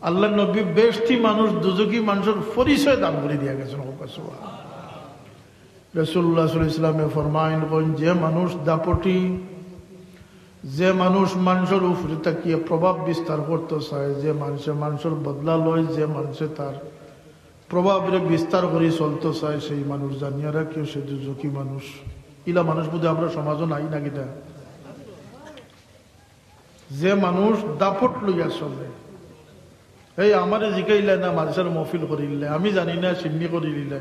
আল্লাহর নবী বেহেশতি মানুষ, দুজকি মানুষের পরিচয় দান করে দিয়া গেছেন। হোক সুবহানাল্লাহ। রাসূলুল্লাহ সাল্লাল্লাহু আলাইহি ওয়াসাল্লামে ফরমাইন, কইন, যে মানুষ দাপটি, যে মানুষ মানুষের উপরে তাকিয়ে প্রভাব বিস্তার করতে চায়, যে মানুষে মানুষের বদলা লয়, যে মানুষে তার প্রভাবরে বিস্তার করে চলতে চায়, সেই মানুষ জানিয়া রাখিও, সে দুজকি মানুষ। ইলা মানুষ বোধহয় আমরা সমাজও নাই না কিতা? যে মানুষ দাপট লইয়া চলে, এই আমারে জিকাইলা না, মাদ্রাসার মহফিল করিলে, আমি জানি না, সিন্নি করিলে,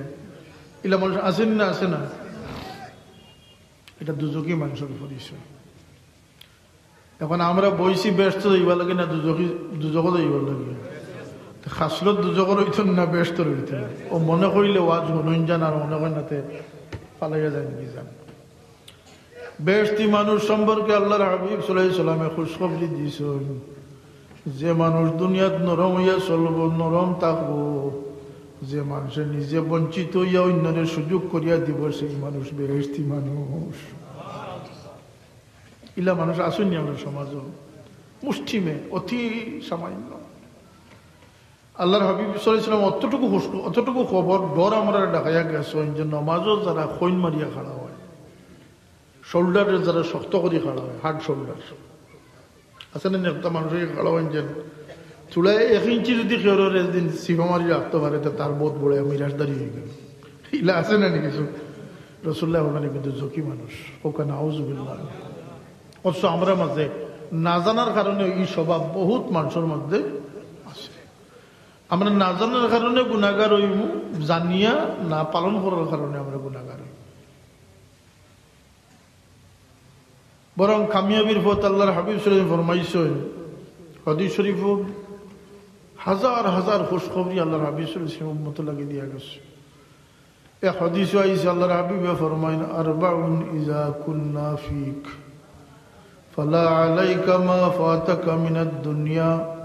ইলা মানুষ আছেন না, আছে না? এটা দুজকি মানুষের পরিচয়। এখন আমরা বইছি বেহেশতো যাইবার লাগি না দুজকি, দুজখো যাইবার লাগি? তো খাসলত দুজখর হইতো না, বেহেশতর হইতো। ও মনে কইলে ওয়াজ হুনইন যান, আর মনে কইন না তে ফালাইয়া যান কি যান। বেহেশতি মানুষ সম্পর্কে আল্লাহর হাবিব সাল্লাল্লাহু আলাইহি ওয়াসাল্লামে খুশখবরি দিয়েছেন, যে মানুষ দুনিয়াত নরম হইয়া চলবো, নরম থাকবো, যে মানুষে নিজে বঞ্চিত হইয়া অন্যরে সুযোগ করিয়া দিব, সেই মানুষ বেহেশতি মানুষ। ইলা মানুষ আছেন নি আমরা সমাজও? মুষ্টিমে, অতি সামান্য। আল্লাহর হাবিব সাল্লাল্লাহু আলাইহি ওয়াসাল্লাম অতটুকু হুশ-, অতটুকু খবর ডর আমরা ডাকাইয়া গেছেন যে নমাজও যারা খইন মারিয়া খাড়া হয়, শোল্ডারে যারা শক্ত করি খাড়া হয়, হার্ড শোল্ডার। আছে না, একটা মানুষ খাড়া হইন যেন, চুলায় এক ইঞ্চি যদি কেউর একদিন সিফা মারি রাখতে পারে, তো তার বহুত বড় মিরাজদারি হয়ে গেল। ইলা আছে না নি কিছু? রাসূলুল্লাহ ওখানে কিন্তু জকি মানুষ, ওখানে আউযুবিল্লাহ। অথচ আমরা মাঝে না জানার কারণে এই স্বভাব বহুত মানুষের মধ্যে আছে। আমরা না জানার কারণে গুনাহগার হইমু, জানিয়া না পালন করার কারণে আমরা গুনাহগার হইমু। বরং কামিয়াবির পথ আল্লাহর হাবিব সাল্লাল্লাহু আলাইহি ওয়াসাল্লাম ফরমাইছেন, হাদিস শরীফ হাজার হাজার খুশখবরি আল্লাহর হাবিব সাল্লাল্লাহু আলাইহি ওয়াসাল্লাম উম্মত লাগি দিয়া গেছে। এক হাদিসও আইছে আল্লাহর হাবিবে ফরমাইন, "আরবাউন ইজা কুন্না ফিক, ফালা আলাইকা মা ফাতাকা মিনাদ দুনিয়া।"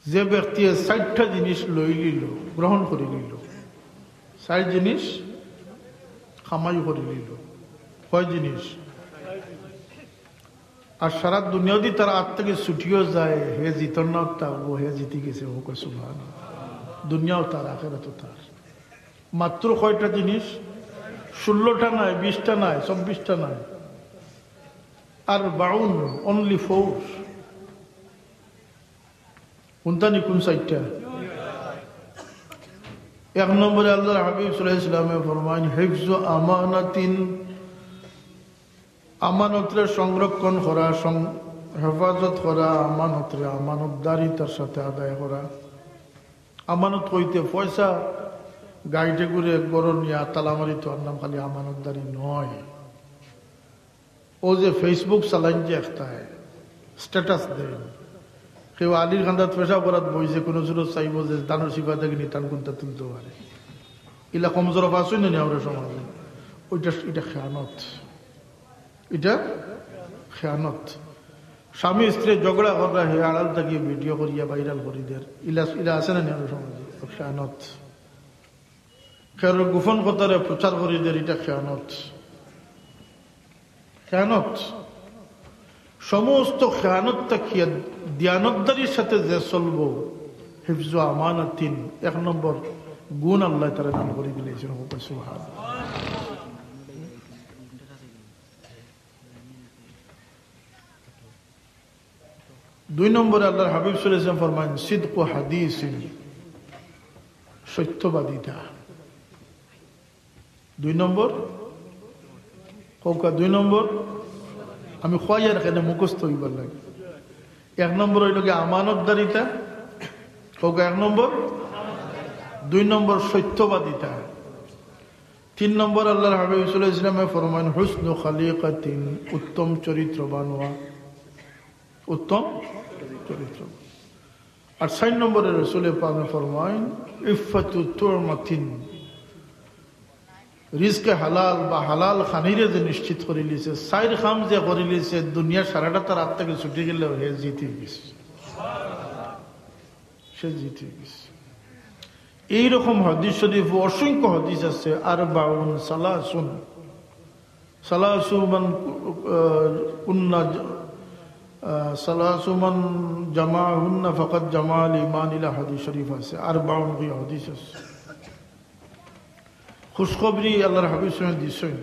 যে ব্যক্তিয়ে চাইরটা জিনিস লই লিল, গ্রহণ করি লিল, চাইর জিনিস কামাই করি লিল, কয় জিনিস? আর সারা দুনিয়া দি তার আত থাকি ছুটিও যায়, হে জিতর না থাকবো, হে জিতি গেছে, হোক সুবহান। দুনিয়াও তার, আখেরাতও তার। মাত্র কয়টা জিনিস? ষোলোটা নায়, বিশটা নায়, চব্বিশটা নায়, আর বাউন, only four। কোনটা নি, কোন চাইরটা? এক নম্বরে আল্লাহর হাবিব সাল্লাল্লাহু আলাইহি ওয়াসাল্লামে ফরমাইন, "হিফজু আমানাতিন", আমানতরে সংরক্ষণ করা, সং-, হেফাজত করা, আমানতরে আমানতদারিতার সাথে আদায় করা। আমানত কইতে পয়সা, গাড়িতে ঘুরে, ঘরো নিয়া তালা মারি থওয়ার নাম খালি আমানতদারি নয়। ও যে Facebook চালাইন যে একটায়, status দেইন, কেউ আলীর কান্দাত পেশাব করাত বইছে, কোনো সুরত চাইবো যে তানর সিফা থাকি নি তান কুন্তা তুলতো পারে। ইলা কমজরফ আছইন না নি আমরার সমাজে? ওইটা, ইটা খেয়ানত, ইটা খেয়ানত। স্বামী স্ত্রী ঝগড়া কররা, হে আড়াল থাকি video করিয়া viral করি দের, ইলা, ইলা আছে না নি আমরার সমাজে? ও খেয়ানত। কেউর গোপন কথারে প্রচার করি দের, ইটা খেয়ানত। খেয়ানত। সমস্ত খেয়ানত থাকিয়া দিয়ানতদারির সাথে যে চলবো, হিফজু আমানাতিন, এক নম্বর গুণ আল্লাহ তাআলা দান করি দিলাইছইন। সুবহান। দুই নম্বরে আল্লাহর হাবিব সাল্লাল্লাহু আলাইহি ওয়াসাল্লাম ফরমাইন, "সিদকু হাদিসিন", সত্যবাদিতা। দুই নম্বর, কউক্কা, দুই নম্বর, আমি কইয়ার কেনে মুখস্থ অইবার লাগি। এক নম্বর অইলো গি আমানতদারিতা, কউক্কা এক নম্বর, দুই নম্বর সত্যবাদিতা। তিন নম্বর আল্লাহর হাবিব সাল্লাল্লাহু আলাইহি ওয়াসাল্লামে ফরমাইন, "হুসনু খালিকাতিন", উত্তম চরিত্রবান অওয়া, উত্তম চরিত্র। আর চাইর নম্বরে রসুলে পাকে ফরমাইন, "ইফফাতু তুমাতিন", রিজকে হালাল বা হালাল খানিরে যে নিশ্চিত করিলিছে, চাইর কাম যে করিলিছে, দুনিয়া সারাটা তার আত থাকি ছুটি গেলেও হে জিতি গেছে। সে জিতে গেছে। এইরকম হাদিস শরীফ অসংখ্য হাদিস আছে। আরবাউন, সালাসুন, সালাসু মান, আহ, কুন্না জ-, আহ, সালাসু মান জামাহুন্না ফাকাদ জামাল ঈমান, ইলা হাদিস শরীফ আছে। আরবাউন কি হাদিস আছে। খুশখবরি আল্লাহর হাবিব সাল্লাল্লাহু আলাইহি ওয়াসাল্লাম দিছইন।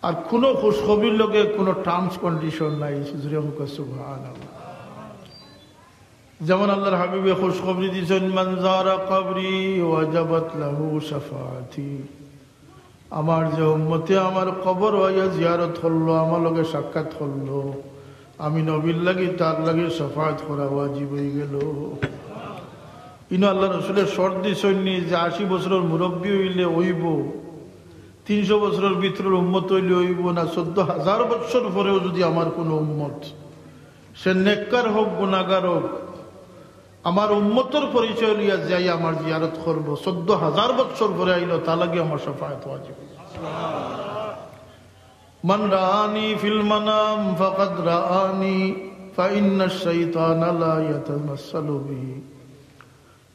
আর কোনো খুশখবরির লগে কোনো terms condition নাই। জোরে কউক্কা সুবহানাল্লাহ। যেমন আল্লাহর হাবিবে খুশখবরি দিছইন, "মান যারা কবরি ওয়াজাবাত লাহু শাফাআতি।" আমার যে উম্মতে আমার কবর আইয়া জিয়ারত করলো, আমার লগে সাক্ষাৎ করলো, আমি নবীর লাগি তার লাগি শাফাআত করা ওয়াজিব অইগেলো। ইনো আল্লাহর রসুলে শর্ত দিছইন নি যে আশি বছরর মুরব্বি অইলে অইবো, তিনশো বছরর ভিতরর উম্মত অইলে অইবো না, চৌদ্দ হাজার বছর পরেও যুদি আমার কোনো উম্মত, সে নেককার হউক, গুনাগার হউক, আমার উম্মতর পরিচয় লইয়া যাই আমার জিয়ারত করবো, চৌদ্দ হাজার বছর পরে আইলো, তার লাগি আমার শাফাআত ওয়াজিব। মান রাআনি ফিল মানাম ফাকাদ রাআনি, ফা ইন্নাশ শাইতানা লা ইয়াতামাসসালু বি।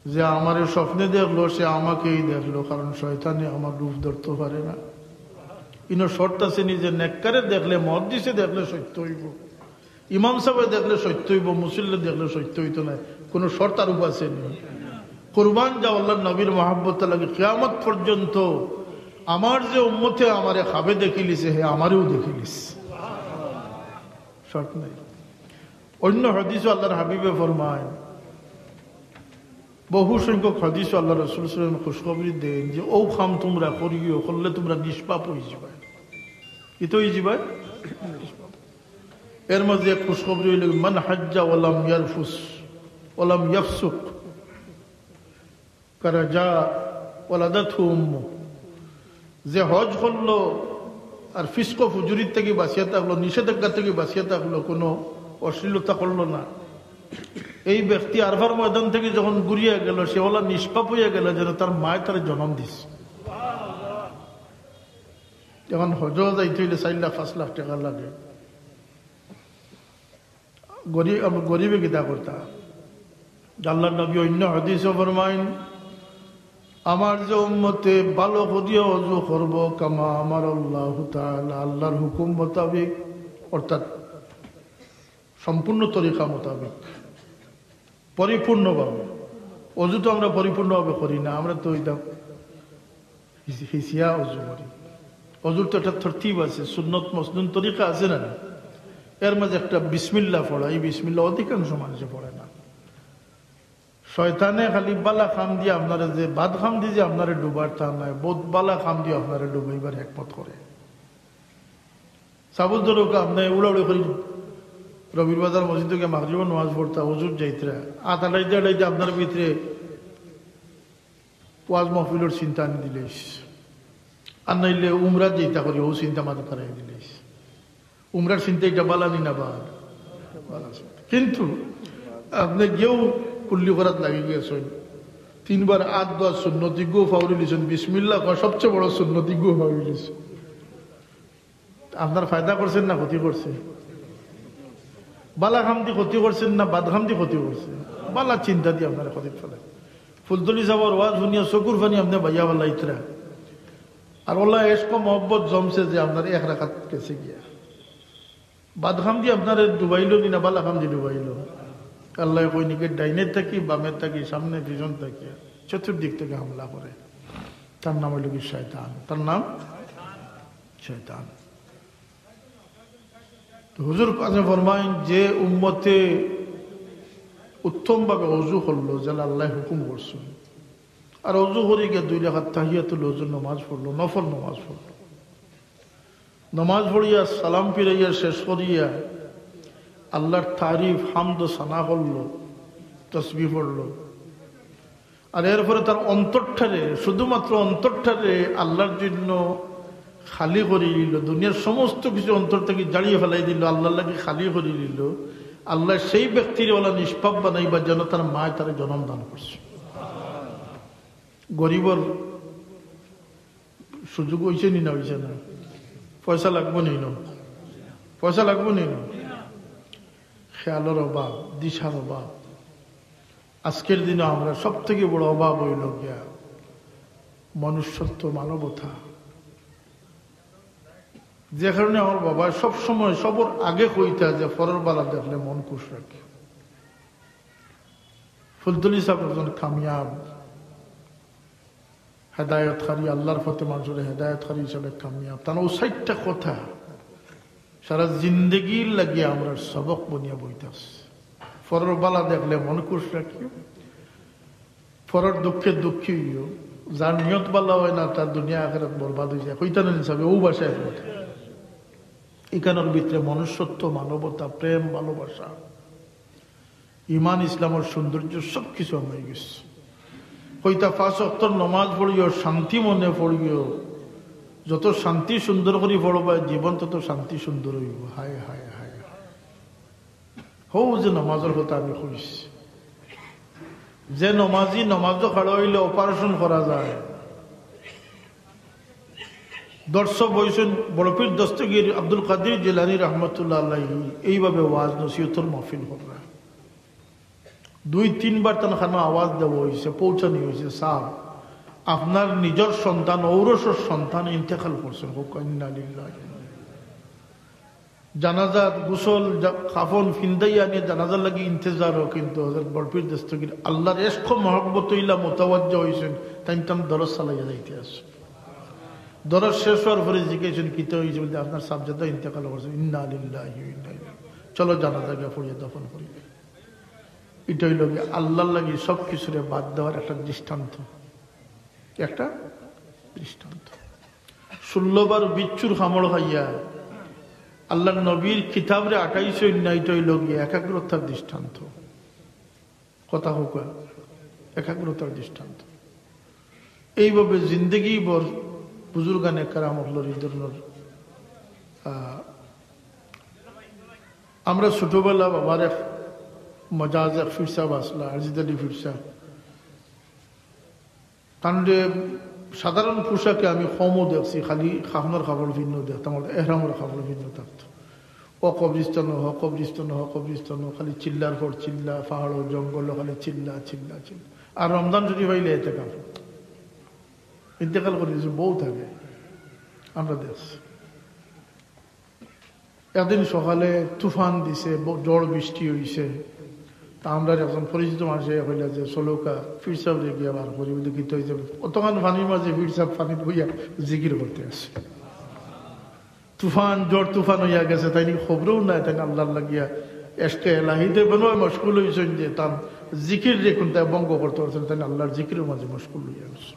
যে আমারে স্বপ্নে দেখলো, সে আমাকেই দেখলো, কারণ শয়তানে আমার রূপ ধরতে পারে না। ইনো শর্ত আছে নি যে নেককারে দেখলে, মুহাদ্দিসে দেখলে সত্য অইবো, ইমাম সাহেবে দেখলে সত্য অইবো, মুসল্লি দেখলে সত্য অইতো নায়, কোনো শর্ত আরোপ আছে নি? কুরবান যাও আল্লাহর নবীর মহব্বত লাগি, কিয়ামত পর্যন্ত আমার যে উম্মতে আমারে খাবে দেখিলিছে, হে আমারেও দেখিলিছে। শর্ত নাই। অন্য হাদিসও আল্লাহর হাবিবে ফরমায়, বহু সংখ্যক হাদিসও আল্লাহর রসুল সাল্লাল্লাহু আলাইহি ওয়াসাল্লাম খুশখবরি দেইন যে, "অউ কাম তুমরা করিও, করলে তুমরা নিষ্পাপ অইযিবায়।" কিতা অইযিবায়? এর মাঝে এক খুশখবরি অইলো, "মান হাজ্জা ওয়ালাম ইয়ারফুস ওয়ালাম ইয়াফসুক।" কারাজা ওয়ালাদাতহু উম্মু। যে হজ করলো আর ফিসক ফুজুরির থাকি বাঁচিয়া থাকলো, নিষেধাজ্ঞা থাকি বাঁচিয়া থাকলো, কোনো অশ্লীলতা করলো না, এই ব্যক্তি আরফার ময়দান থাকি যখন ঘুরিয়া গেলো, সে অলা নিষ্পাপ অইয়া গেলো, যেন তার মায়ে তারে জনম দিছে। এখন হজো যাইতে অইলে চাইর লাখ পাঁচ লাখ টেকা লাগে। গরিব, আমরা গরিবে কিতা করতা? আল্লাহর নবী অন্য হাদিসে ফরমাইন, "আমার যে উম্মতে ভালো করিয়া অজু করব, কামা আমার আল্লাহ তাআলা, আল্লাহর হুকুম মোতাবেক, অর্থাৎ সম্পূর্ণ তরিকা মোতাবেক, পরিপূর্ণভাবে।" অজু তো আমরা পরিপূর্ণভাবে করি না, আমরা তো এটা হিস-, হিসিয়া অজু করি। অজুর তো একটা তরতিব আছে, সুন্নত মসনুন তরিকা আছে না? এর মাঝে একটা বিসমিল্লাহ পড়া, এই বিসমিল্লাহ অধিকাংশ মানুষে পড়ে না। শয়তানে খালি বালা কাম দিয়া আপনারে, যে বাদ কাম দি যে আপনারে ডুবার তা নাই, বহুত বালা কাম দিয়া আপনারে ডুবাইবার হেকমত করে। সাপোজ ধরুক, আপনে উড়াউড়ি করি রবির বাজার মসজিদ থাকি মাগরিবর নামাজ পড়তা, অজুত যাইতরা, আত আড়াইতে আড়াইতে আপনার ভিতরে ওয়াজ মাহফিলর চিন্তা আনি দিলাইছ, আর নাইলে উমরাত যাইতা করি, অউ চিন্তা মাথাত আনি দিলাইছ। উমরার চিন্তা এটা বালা নি না বাদ? বালা চিন্তা। কিন্তু আপনে গিয়াউ কুল্লি করাত লাগি গেছইন, তিনবার আত ধোয়া সুন্নত ইগুও ফাউরি লিছইন, বিসমিল্লাহ কওয়া সবচেয়ে বড় সুন্নত ইগুও ফাউরি লিছইন। আপনার ফায়দা করছেন না ক্ষতি করছে? বালা কাম দি ক্ষতি করছেন না বাদ কাম দি ক্ষতি করছে? বালা চিন্তা দি আপনার ক্ষতি ফেলে। ফুলতলি সাবর ওয়াজ হুনিয়া চকুর পানি আপনে বাইয়া ফালাইতরা। আর অলা এশক মহব্বত জমছে যে আপনার এক রাকাত গেছে গিয়া। বাদ কাম দি আপনারে ডুবাইলো নি না বালা কাম দি ডুবাইলো? আল্লায় কইন নি, ডাইনে থাকি, বামে থাকি, সামনে পিছন থাকি, চতুর্দিক থাকি হামলা করে। তার নাম অইলো গি শয়তান। তার নাম শয়তান। তো হুজুর পাকে ফরমাইন, যে উম্মতে উত্তমভাবে অজু করলো, যেলা আল্লায় হুকুম করছইন, আর অজু করি গিয়া দুই রাকাত তাহিয়াতুল অজু নামাজ পড়লো, নফল নামাজ পড়লো, নামাজ পড়িয়া সালাম ফিরাইয়া শেষ করিয়া আল্লাহর তারিফ, হামদ ও সানা করলো, তসবিহ পড়লো, আর এরপরে তার অন্তরটারে, শুধুমাত্র অন্তরটারে আল্লাহর জন্য খালি করি দিল, দুনিয়ার সমস্ত কিছু অন্তর থাকি জাড়িয়া ফালাই দিল, আল্লাহর লাগি খালি করি দিল, আল্লায় সেই ব্যক্তিরে অলা নিষ্পাপ বানাইবা যেন তার মায় তারে জনম দান করছে। গরিবর সুযোগ অইছে নি না অইছে না? পয়সা লাগবো নি না? পয়সা লাগবো নি না? খেয়ালর অভাব, দিশার অভাব। আজকের দিনে আমরা সব থাকি বড় অভাব অইলো গিয়া মনুষ্যত্ব, মানবতা। যে কারণে আমার বাবায় সবসময় সবর আগে কইতা যে পরর বালা দেখলে মন খুশ রাখে। ফুলতলি সাব একজন কামিয়াব হেদায়তকারী, আল্লাহর পথে মানুষরে হেদায়তকারী হিসাবে কামিয়াব। তান অউ চাইরটা কথা সারা জিন্দেগির লাগি আমরার সবক বনিয়া বইতাছে। পরর বালা দেখলে মন খুশ রাখিও, পরর দুঃখে দুঃখী অইও। যার নিয়ত বালা অয় না, তার দুনিয়া আখেরাত বরবাদ অইযায়। কইতা না নি সাবে, অউ ভাষায় কথা। ইখানর ভিতরে মনুষ্যত্ব, মানবতা, প্রেম, ভালোবাসা, ইমান ইসলামর সৌন্দর্য সব কিছু হামাই গেছে। কইতা পাঁচ ওয়াক্তর নমাজ পড়িও, শান্তি মনে পড়িও। যত শান্তি সুন্দর করি পড়বায়, জীবন তত শান্তি সুন্দর অইবো। হায়, হায়, হায়, হায়। হউ যে নমাজর কথা আমি কইছি, যে নমাজি নমাজো খাড়া অইলে operation করা যায়, দর্শ বইছইন বড় পীর দস্তগীর আব্দুল কাদির জিলানী রহমতুল্লাহ আলাইহি এইভাবে ওয়াজ নসিহতর মাহফিল কররা। দুই তিনবার তান কানো আওয়াজ দেওয়া অইছে, পৌঁছানি অইছে, "সাব, আপনার নিজর সন্তান, ঔরসর সন্তান ইন্তেকাল করছইন।" কউক্কা, ইন্না লিল্লাহি। জানাজার গোসল, জা-, কাফন ফিন্দাইয়া নিয়া জানাজার লাগি ইন্তেজারো, কিন্তু হযরত বড় পীর দস্তগীর আল্লাহর এশক মহব্বত অইলা মুতাওয়াজ্জা অইছইন, তাইন তান দরজ চালাইয়া যাইতা আছে। দরজ শেষ অওয়ার পরে জিকাইছইন, "কিতা অইছে?" বলতে, "আপনার সাবজাদা ইন্তেকাল করছইন।" ইন্না লিল্লাহি ওয়া ইন্না ইলাইহি। চলো জানাজা গিয়া পড়িয়া দাফন করি। ইটা অইলো গিয়া আল্লাহর লাগি সব কিছুরে বাদ দেওয়ার একটা দৃষ্টান্ত, একটা দৃষ্টান্ত। ষোলো বার বিচ্ছুর কামড় খাইয়া আল্লাহর নবীর কিতাবরে আটাইছইন না, ইটা অইলো গিয়া একাগ্রতার দৃষ্টান্ত। কথা কউক্কা, একাগ্রতার দৃষ্টান্ত। এইভাবে জিন্দেগি ভর বুজুর্গানে কেরাম অকলর ই ধরনর, আহ, আমরা ছোটবেলা বাবার এক মজাজ এক পীর সাব আছলা, আজিজ আলী পীর সাব। তানরে সাধারণ পোশাকে আমি কমও দেখছি, খালি কাফনর কাপড় ভিন্ন দেখতাম, অর্থাৎ এহরামর কাপড় ভিন্ন থাকতো। ও কবরিস্তান, হ কবরিস্তান, হ কবরিস্তান, খালি চিল্লার পর চিল্লা, পাহাড় ও জঙ্গল, খালি চিল্লা, চিল্লা, চিল্লা। আর রমজান শরীফ আইলে এতেকাফ। ইন্তেকাল করে গেছে বহুত আগে, আমরা দেখছি। একদিন সকালে তুফান দিছে, ব-, ঝড় বৃষ্টি হইছে। তা আমরার একজন পরিচিত মানুষে কইলা যে, "চলউক্কা, পীর সাবরে গিয়া বার করি, বুঝি কিতা হইছে?" অতখান পানির মাঝে পীর সাব পানিত বইয়া জিকির করতে আছে। তুফান, ঝড় তুফান হইয়া গেছে, তাইন খবরও নাই, তাইন আল্লাহর লাগিয়া এশকে এলাহিতে বেনয় মশগুল হইছইন যে তান জিকির রে কুনটায় ভঙ্গ করতে পারছইন, তাইন আল্লাহর জিকিরের মাঝে মশগুল হইয়া গেছে।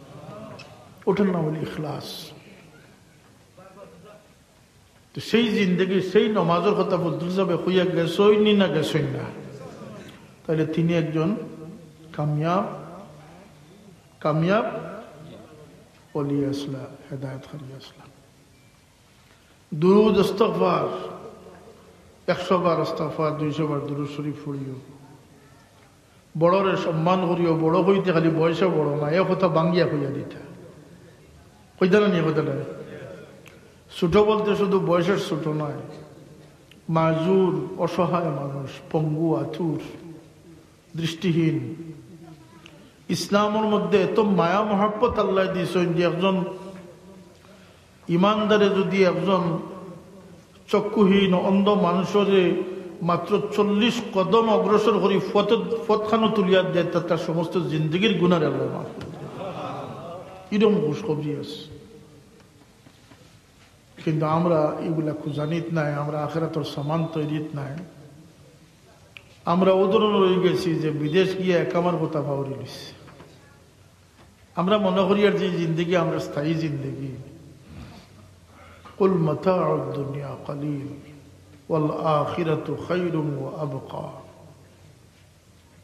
ওটার নাম হইল ইখলাস। তো সেই জিন্দেগি, সেই নমাজর কথা ফজলুল সাবে কইয়া গেছইন নি না গেছইন না? তাইলে তিনি একজন কামিয়াব, কামিয়াব ওলি আসলা, হেদায়েতকারী আসলা। দুরুদ ইস্তেগফার, একশো বার ইস্তেগফার, দুইশো বার দুরুদ শরীফ পড়িও। বড়রে সম্মান করিও, বড় কইতে খালি বয়সে বড় না, এ কথা ভাঙ্গিয়া কইয়া দিতা। কইতা না নি, কইতা না? ছোট বলতে শুধু বয়সের ছোট নয়, মাজুর, অসহায় মানুষ, পঙ্গু, আতুর, দৃষ্টিহীন। ইসলামর মধ্যে এত মায়া মহব্বত আল্লাহ দিছইন যে একজন ইমানদারে যদি একজন চক্ষুহীন অন্ধ মানুষরে মাত্র চল্লিশ কদম অগ্রসর করি পথ, পথখানো তুলিয়া দেয়, তা তার সমস্ত জিন্দেগির গুনার আল্লাহ মাফ করে দেয়। এরকম খুশখবরি আছে। কিন্তু আমরা এগুলা খুঁজানিত নাই, আমরা আখেরাতর সামান তৈরিত নাই। আমরা ও ধরনের রয়ে গেছি যে বিদেশ গিয়া একামার কথা পাউরি লিছি। আমরা মনে করি আর যে জিন্দেগি আমরা স্থায়ী জিন্দেগি। কুল মাতাউদ দুনিয়া কালিল ওয়াল আখিরাতু খায়রুম ওয়া আবকা।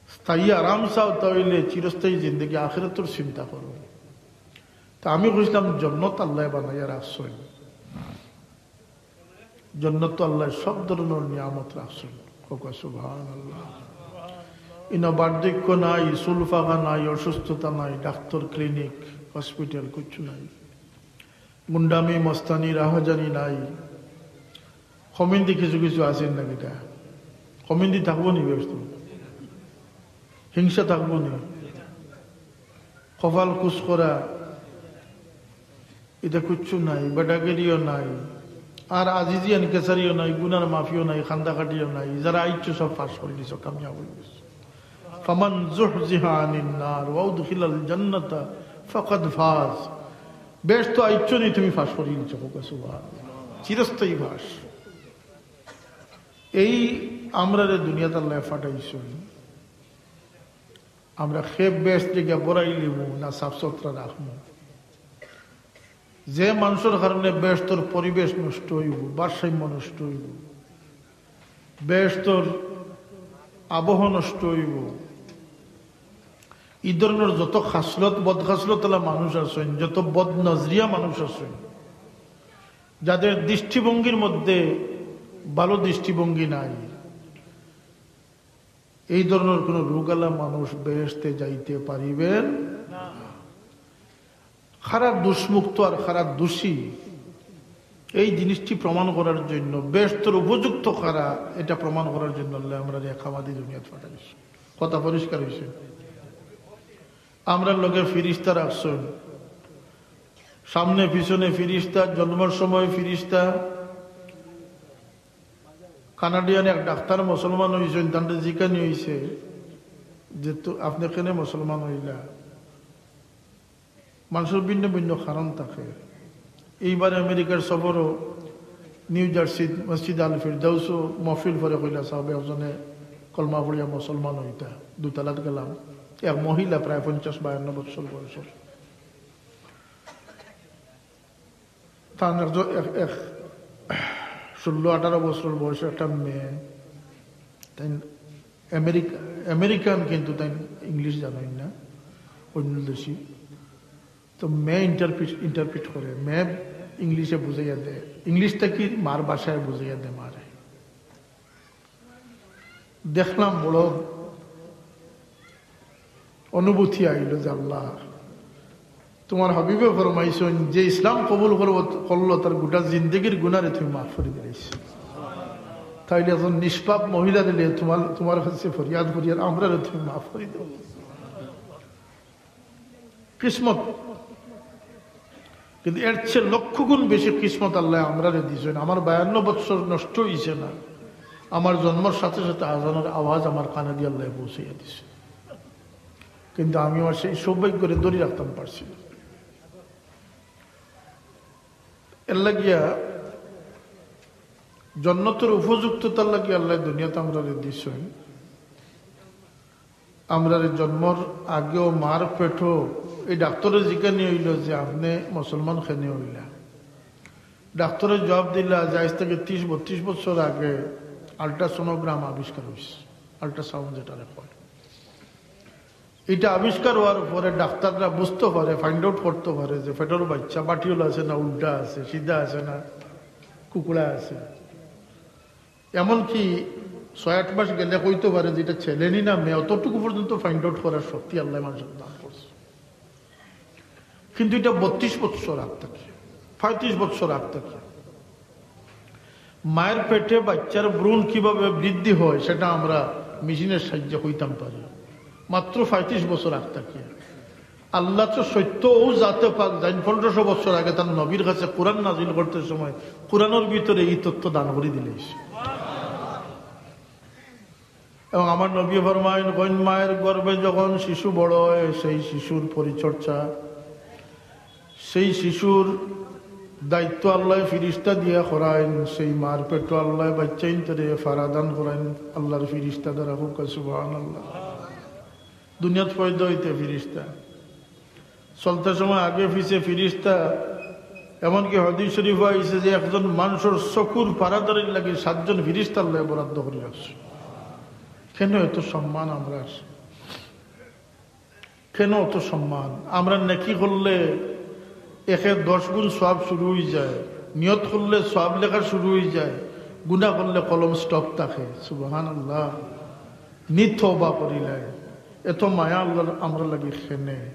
স্থায়ী আরাম চাও, তা হইলে চিরস্থায়ী জিন্দেগি আখিরাতর চিন্তা করো। তা আমি কইছিলাম, জন্নত আল্লাহ বানাইয়া রাখছইন, জন্নত আল্লাহ সব ধরনের নিয়ামত রাখছইন। কউক্কা সুবহানাল্লাহ। ইনো বার্ধক্য নাই, চুল পাকা নাই, অসুস্থতা নাই, ডাক্তার, ক্লিনিক, হসপিটাল কিচ্ছু নাই, গুন্ডামি, মস্তানি, রাহাজানি নাই। কমিন্দি কিছু কিছু আছে না কিতা? কমিন্দি থাকবো নি বেহেস্তো? হিংসা থাকবো নি? কপাল কুচকরা, ইতা কিচ্ছু নাই, বেটাগিরিও নাই, আর আজিজি আনকেসারিও নাই, গুনার মাফিও নাই, খান্দাকাটিও নাই। যারা আইছো সব পাশ করি দিছো, কামিয়াব হয়ে গেছো। ফামান জুহজিহা আনিন নার ওয়া উদখিলাল জান্নাতা ফাকাদ ফাজ। বেহেস্তো আইছো নি, তুমি পাশ করি দিছো, কউক্কা সুবহানাল্লাহ। চিরস্থায়ী বাস। এই আমরারে দুনিয়াত আল্লাহ পাঠাইছইন, আমরা খেপ বেহেস্ত জাগা বড়াই লিমু না সাফ সুতরা রাখমু? যে মানুষর কারণে বেহেস্তর পরিবেশ নষ্ট হইব, ভারসাম্য নষ্ট হইব, বেহেস্তর আবহ নষ্ট হইব, এই ধরনের যত খাসলত, বদখাসলতওয়ালা মানুষ আছইন, যত বদনজরিয়া মানুষ আছইন, যাদের দৃষ্টিভঙ্গির মধ্যে ভালো দৃষ্টিভঙ্গি নাই, এই ধরনের কোনো রোগআলা মানুষ বেহেশতে যাইতে পারিবেন না। কারা দুষ্মুক্ত আর কারা দোষী, এই জিনিসটি প্রমাণ করার জন্য, বেহেশতর উপযুক্ত কারা, এটা প্রমাণ করার জন্য আল্লাহ আমরারে একামাদি দুনিয়াত পাঠাইছইন। কথা পরিষ্কার হইছে? আমরার লগে ফিরিস্তা রাখছইন, সামনে পিছনে ফিরিস্তা, জন্মর সময় ফিরিস্তা। কানাডিয়ান এক ডাক্তার মুসলমান হইছইন, তানরে জিকানি হইছে যে, "তো আপনে কেনে মুসলমান হইলা?" মানুষর ভিন্ন ভিন্ন কারণ থাকে। এইবার আমেরিকার সফরও নিউ জার্সিত মসজিদ আল ফিরদাউসও মহফিল পড়ে কইলা, "সাহেব, একজনে কলমা পড়িয়া মুসলমান হইতা।" দুতলাত গেলাম, এক মহিলা প্রায় পঞ্চাশ বায়ান্ন বছর বয়সর। তান একজন, এক, এক ষোলো আঠারো বছর বয়সর একটা মেয়ে, তাই আমেরিকা, আমেরিকান, কিন্তু তাই ইংলিশ জানইন না, অন্য দেশি। তো মেয়ে ইন্টারপ্রিট, ইন্টারপ্রিট করে, মেয়ে ইংলিশে বুঝাইয়া দেয়, ইংলিশটা কি মার ভাষায় বুঝাইয়া দেয় মারে। দেখলাম বড় অনুভূতি আইল যে, "আল্লাহ, তোমার হাবিবে ফরমাইছইন, যে ইসলাম কবুল করব, করলো, তার গোটা জিন্দেগির গুনারে তুমি মাফ করি দিলাইছো।" তাইলে একজন নিষ্পাপ মহিলা দিলে তোমার, তোমার কাছে ফরিয়াদ করি, আর আমরারে তুমি মাফ করি দাও। কিসমত। কিন্তু এর চেয়ে লক্ষ গুণ বেশি কিসমত আল্লায় আমরারে দিছইন। আমার বায়ান্ন বছর নষ্ট হইছে না, আমার জন্মর সাথে সাথে আজানের আওয়াজ আমার কানে দিয়া আল্লায় পৌঁছাইয়া দিছে। কিন্তু আমি আমার সেই সৌভাগ্যরে ধরি রাখতাম পারছি না। এর লাগিয়া জন্নতর উপযুক্ততার লাগি আল্লায় দুনিয়াত আমরারে দিছইন। আমরারে জন্মর আগেও মার পেটো এই ডাক্তারে জিকানি হইল যে, "আপনে মুসলমান কেনে হইলা?" ডাক্তারে জবাব দিলা যে, "আইজ থাকি ত্রিশ বত্রিশ বছর আগে আল্ট্রাসোনোগ্রাম আবিষ্কার হইছে, আল্ট্রাসাউন্ড যেটারে কয়।" এটা আবিষ্কার হওয়ার পরে ডাক্তাররা বুঝতে পারে, find out করতে পারে যে পেটর বাচ্চা বাটিওলা আছে না, উল্টা আছে, সিধা আছে না, কুকড়া আছে। এমনকি ছয় আট মাস গেলে কইতে পারে যে এটা ছেলে নি না মেয়ে, অতটুকু পর্যন্ত find out করার শক্তি আল্লায় মানুষরে দান করছে। কিন্তু এটা বত্রিশ বছর আগ থাকি, পঁয়ত্রিশ বছর আগ থাকি মায়ের পেটে বাচ্চার ভ্রূণ কিভাবে বৃদ্ধি হয় সেটা আমরা মেশিনের সাহায্যে কইতাম পারি, মাত্র পঁয়ত্রিশ বছর আগ থাকি। আল্লাহ তো সত্য, ও জাতে পাক যাইন পনেরোশো বছর আগে তার নবীর কাছে কোরআন নাজিল করতে সময় কোরআনের ভিতরে এই তথ্য দান করে দিলে। এবং আমার নবী ফরমাইন, কোন মায়ের গর্ভে যখন শিশু বড় হয়, সেই শিশুর পরিচর্যা, সেই শিশুর দায়িত্ব আল্লায় ফিরিস্তা দিয়া করাইন, সেই মার পেটো আল্লায় বাচ্চাইন্তরে ফারা দান করাইন আল্লাহর ফিরিস্তা দ্বারা। কউক্কা সুবহানাল্লাহ। দুনিয়াত পয়দা হইতে ফিরিস্তা, চলতে সময় আগে পিছে ফিরিস্তা। এমনকি হাদিস শরীফ আইছে যে একজন মানুষের চকুর পারাদারির লাগি সাতজন ফিরিস্তা আল্লায় বরাদ্দ করে রাখছে। কেন এত সম্মান আমরার? কেন অত সম্মান? আমরা নেকি করলে একে দশ গুণ সওয়াব শুরু হয়ে যায়, নিয়ত করলে সওয়াব লেখা শুরু হয়ে যায়, গুনাহ করলে কলম স্টপ থাকে। সুবহানাল্লাহ। নি তওবা করিলাই, এত মায়া আল্লাহর আমরার লাগি কেনে?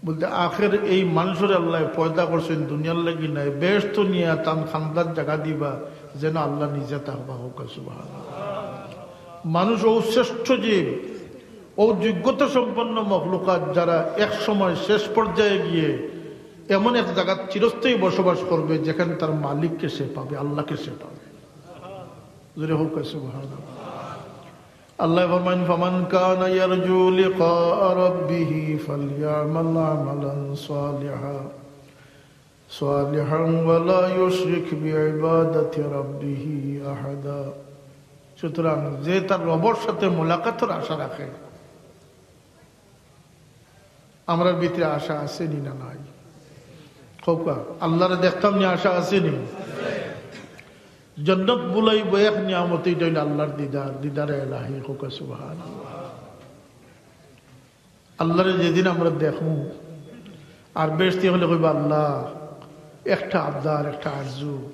বলতে, আখের এই মানুষরে আল্লায় পয়দা করছইন দুনিয়ার লাগি নায়, বেহেস্তো নিয়া তান কান্দাত জাগা দিবা, যেন আল্লাহ নিজে থাকবা। কউক্কা সুবহানাল্লাহ। মানুষ ও শ্রেষ্ঠ জীব, ও যোগ্যতা সম্পন্ন মখলুকাত, যারা এক সময় শেষ পর্যায়ে গিয়ে এমন এক জাগাত চিরস্থায়ী বসবাস করবে যেখানে তার মালিককে সে পাবে, আল্লাহকে সে পাবে। জোরে কউক্কা সুবহানাল্লাহ। আল্লায় ফরমাইন, "ফামান কানা ইয়ারজু লিকা রাব্বিহি ফালইয়ামাল আমালান সালিহা, সালিহান ওয়া লা ইউশরিক বিইবাদাতি রাব্বিহি আহাদা।" সুতরাং যে তার রবর সাথে মোলাকাতর আশা রাখে, আমরার ভিতরে আশা আছে নি না নাই? কউক্কা, আল্লাহরে দেখতাম নি, আশা আছে নি? জন্নত বুলাইব এক নিয়ামত, এটা হইল আল্লাহর দিদার, দিদারে এলাহি। কউক্কা সুবহানাল্লাহ। আল্লাহরে যেদিন আমরা দেখমু, আর বেহেস্তি অকলে কইবা, "আল্লাহ, একটা আবদার, একটা আরজু।"